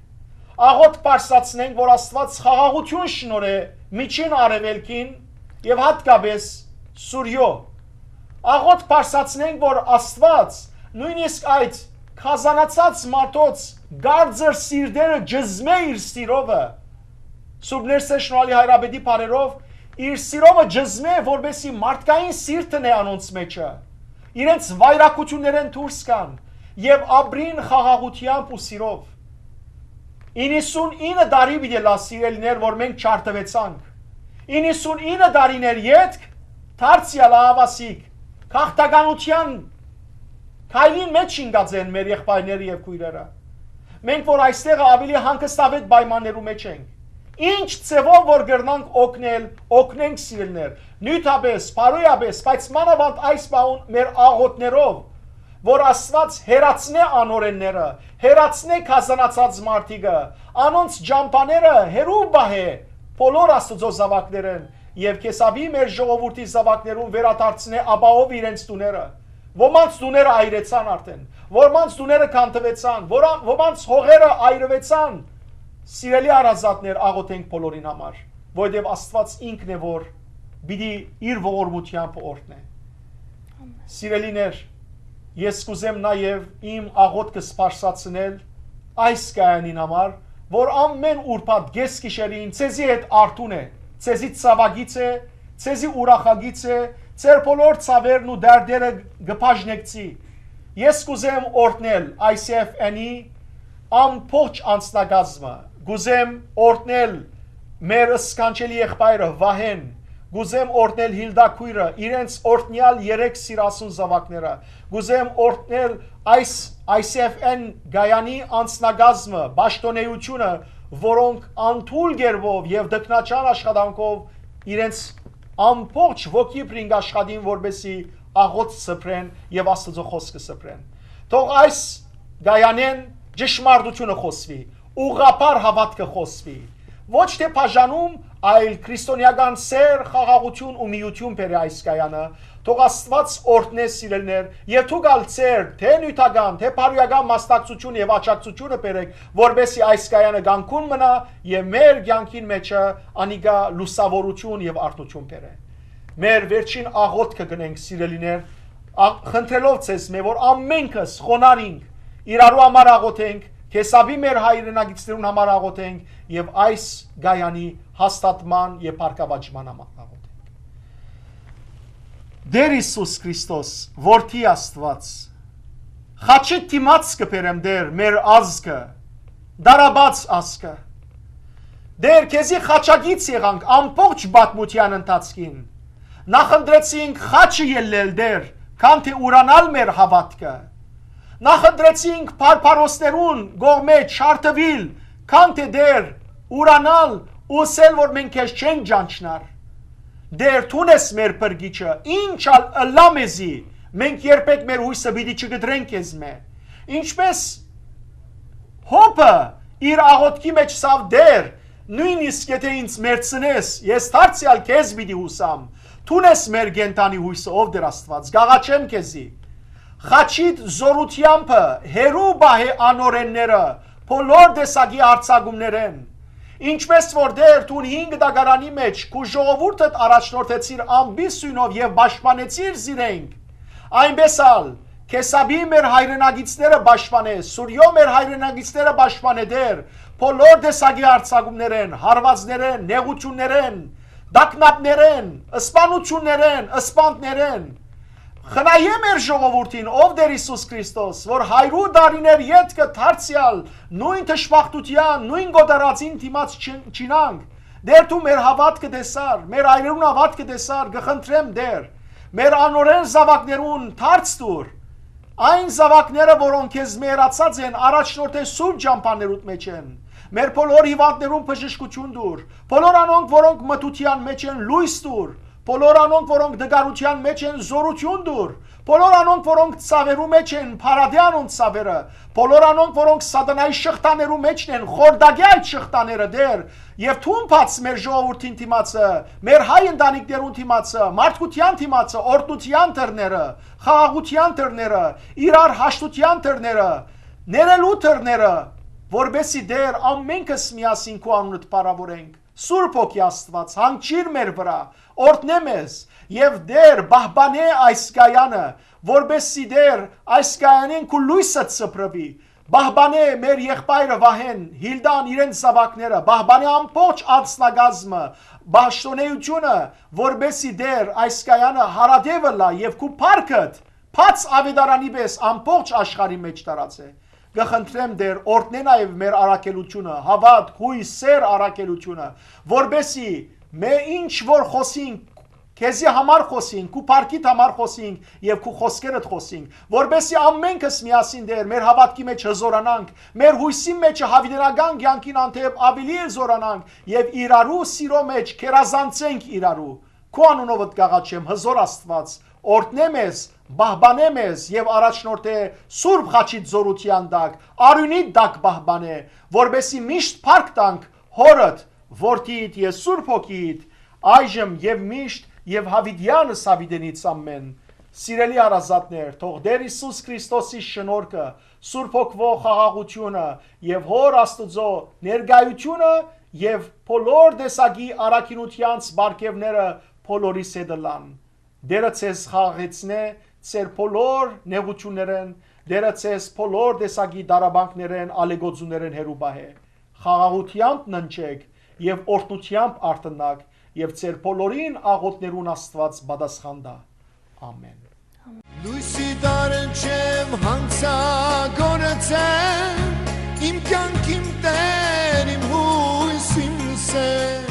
Աղօթք բարձրացնենք, որ Աստուած խաղաղութիւն շնորհէ Միջին Արեւելքին եւ յատկապէս Սուրիոյ։ Աղօթք բարձրացնենք, որ Աստուած նոյնիսկ այդ կազանացած մարդոց կարծր սիրտերը ճզմէ իր սիրովը, Սուրբ Ներսէ Շնորհալի Հայրապետի բառերով, իր սիրովը ճզմէ, որպեսզի մարդկային սիրտ դնէ անոնց մէջը, իրենց վայրագութիւններէն դուրս գան եւ ապրին խաղաղութեամբ ու սիրով։ Իննսունինը տարի պիտի ըլլայ, սիրելիներ, որ մենք ջարդուեցանք։ Իննսունինը տարիներ ետք դարձեալ, ահաւասիկ, գաղթականութեան քայլին մէջ ինկած են մեր եղբայրները եւ քոյրերը։ Մենք որ այստեղ աւելի հանգստաւետ պայմաններու մէջ ենք, ինչ ձեւով որ կրնանք օգնել, օգնենք, սիրելիներ, նիւթապէս, բարոյապէս, բայց մանաւանդ այս պահուն մեր աղօթներով, որ Աստուած հեռացնէ անօրենները, հեռացնէ կազանացած մարդիկը, անոնց ճամբաները հեռու պահէ բոլոր Աստուծոյ զաւակներէն եւ Քեսապի մեր ժողովուրդի զաւակներուն վերադարձնէ ապահով իրենց տուները։ Ոմանց տուները այրեցան արդեն, ոմանց տուները քանդուեցան, որա-, ոմանց հողերը այրուեցան։ Սիրելի հարազատներ, աղօթենք բոլորին համար, որովհետեւ Աստուած ինքն է, որ պիտի իր ողորմութեամբ օրհնէ։ Սիրելիներ, ես կուզեմ նաեւ իմ աղօթքը սպասացնել այս կայանին համար, որ ամեն ուրբաթ կեսգիշերին ձեզի հետ արթուն է, ձեզի ցաւագից է, ձեզի ուրախագից է, ձեր բոլոր ցաւերն ու դարդերը կը բաժնեկցի։ Ես կուզեմ օրհնել I C F N-ի ամբողջ անձնակազմը, կուզեմ օրհնել մեր սքանչելի եղբայրը Վահեն, կուզեմ օրհնել Հիլդա քոյրը, իրենց օրհնյալ երեք սիրասուն զաւակները, կուզեմ օրհնել այս I C F N կայանի անձնակազմը, պաշտօնեությունը, որոնք անթույլ կերպով եւ տքնաչան աշխատանքով իրենց ամբողջ ոգի բրինգ աշխատին, որպեսզի աղոթք սփռեն եւ Աստուծոյ խօսքը սփռեն։ Թող այս կայանէն ճշմարտությունը խօսուի, ուղղափառ հաւատքը խօսուի։ Ոչ թէ բաժանում, այլ քրիստոնեական սէր, խաղաղութիւն ու միութիւն բերէ այս կայանը։ Թող Աստուած օրհնէ, սիրելիներ, եւ դուք ալ ձեր թէ նիւթական, թէ բարոյական մասնակցութիւն եւ աջակցութիւնը բերէք, որպեսզի այս կայանը կանգուն մնայ եւ մեր կեանքին մէջը անիկա լուսաւորութիւն եւ արթնութիւն բերէ։ Մեր վերջին աղոթքը կ'ընենք, սիրելիներ, ա-, խնդրելով ձեզմէ, որ ամենքս խոնարհինք, իրարու համար աղոթենք, Քեսապի մեր հայրենակիցներուն համար աղոթենք եւ այս կայանի հաստատման եւ բարգաւաճման համար աղոթենք։ Տէր Յիսուս Քրիստոս, Որդի Աստուած, խաչիդ դիմաց կը բերեմ, Տէր, մեր ազգը, դարաբաց ազգը։ Տէր, քեզի խաչակից եղանք ամբողջ պատմութեան ընթացքին։ Նախընտրեցինք խաչը ելլել, Տէր, քան թէ ուրանալ մեր հաւատքը։ Նախընտրեցինք բարբարոսներուն կողմէ չարթուիլ, քան թէ, Տէր, ուրանալ ու ըսել, որ մենք քեզ չենք ճանչնար։ Տէր, դուն ես մեր փրկիչը, ինչ ալ ըլլայ մեզի, մենք երբեք մեր յոյսը պիտի չկտրենք քեզմէ։ Ինչպէս Յոբը իր աղօթքի մէջ սաւ, Տէր, նոյնիսկ եթէ ինձ մեռցնես, ես դարձեալ քեզ պիտի յուսամ։ Դուն ես մեր կենդանի յոյսը, ով Տէր Աստուած, կ'աղաչեմ քեզի։ Խաչիդ զօրութեամբը հեռու պահէ անօրէնները, բոլոր տեսակի արձակումներէն։ Ինչպէս որ, Տէր, դուն հին կտակարանի մէջ քու ժողովուրդդ առաջնորդեցիր ամպի սոյնով եւ պաշտպանեցիր զիրենք, այնպէս ալ Քեսապի մեր հայրենակիցները պաշտպանէ, Սուրիոյ մեր հայրենակիցները պաշտպանէ, Տէր, բոլոր տեսակի արձակումներէն, հարվածներէն, նեղութիւններէն, տագնապներէն, սպանութիւններէն, սպանդներէն։ Խնայէ մեր ժողովուրդին, ով Տէր Յիսուս Քրիստոս, որ հարիւր տարիներ ետքը դարձեալ նոյն դժբախտութեան, նոյն կոտորածին դիմաց չին-, չինանք։ Տէր, դու մեր հաւատքը տեսար, մեր այրերուն հաւատքը տեսար, կը խնդրեմ, Տէր, մեր անօրէն զաւակներուն դարձ տուր, այն զաւակները, որոնք քեզ մեռացած են, առաջնորդէ սուրբ ճամբաներուդ մէջ են, մեր բոլոր հիւանդներուն բժշկութիւն տուր, բոլոր անոնք, որոնք մթութեան մէջ են, լոյս տուր, բոլոր անոնք, որոնք տկարութեան մէջ են, զօրութիւն տուր, բոլոր անոնք, որոնք ցաւերու մէջ են, փարատէ անոնց ցաւերը, բոլոր անոնք, որոնք սատանայի շղթաներու մէջն են, խորտակէ այդ շղթաները, Տէր, եւ դուն բաց մեր ժողովուրդին դիմացը, մեր հայ ընտանիքներուն դիմացը, մարդկութեան դիմացը, օրհնութեան դռները, խաղաղութեան դռները, իրար հաշտութեան դռները, ներելու դռները, որպէսզի, Տէր, ամենքս միասին քու անունդ փառաւորենք։ Սուրբ Հոգի Աստուած, հանգչիր մեր վրայ, օրհնէ մեզ, եւ, Տէր, պահպանէ այս կայանը, որպէսզի, Տէր, այս կայանին քու լոյսը սփռուի, պահպանէ մեր եղբայրը Վահէն, Հիլդան, իրենց զաւակները, պահպանէ ամբողջ անձնակազմը, պաշտօնէությունը, որպէսզի, Տէր, այս կայանը հարատեւ ըլլայ եւ քու փառքդ բաց աւետարանի պէս ամբողջ աշխարհի մէջ տարածէ։ Կը խնդրեմ, Տէր, օրհնէ նաեւ մեր առաքելութիւնը, հաւատք, յոյս, սէր առաքելութիւնը, որպէսզի մէ ինչ որ խօսինք, քեզի համար խօսինք, քու փառքիդ համար խօսինք եւ քու խօսքերդ խօսինք, որպէսզի ամենքս միասին, Տէր, մեր հաւատքի մէջ հզորանանք, մեր յոյսի մէջ հաւիտենական կեանքին հանդէպ աւելի էլ զորանանք եւ իրարու սիրո մէջ գերազանցենք իրարու։ Քու անունովդ կ'աղաչեմ, հզոր Աստուած, օրհնէ մեզ, պահպանէ մեզ եւ առաջնորդէ Սուրբ Խաչիդ զօրութեան տակ, արիւնի տակ պահպանէ, որպէսզի միշտ փառք տանք Հօրդ, Որդիդ եւ Սուրբ Հոգիդ, այժմ եւ միշտ եւ յաւիտեանս յաւիտենից ամէն։ Սիրելի հարազատներ, թող Տէր Յիսուս Քրիստոսի շնորհքը, Սուրբ Հոգվո խաղաղութիւնը եւ Հօր Աստուծոյ ներկայութիւնը եւ բոլոր տեսակի առաքինութեանց պարգեւները բոլորիս հետ ըլլան։ Տէրը ձեզ խաղաղեցնէ ձեր բոլոր նեղութիւններէն, Տէրը ձեզ բոլոր տեսակի տառապանքներէն, ալեկոծումներէն հեռու պահէ։ Խաղաղութեամբ ննջէք եւ օրհնութեամբ արթնաք, եւ ձեր բոլորին աղօթներուն Աստուած պատասխան տայ։ Ամէն։ Լոյսի տար չեմ յանցագործել, իմ կեանք, իմ Տէր, իմ յոյս, իմ սէր։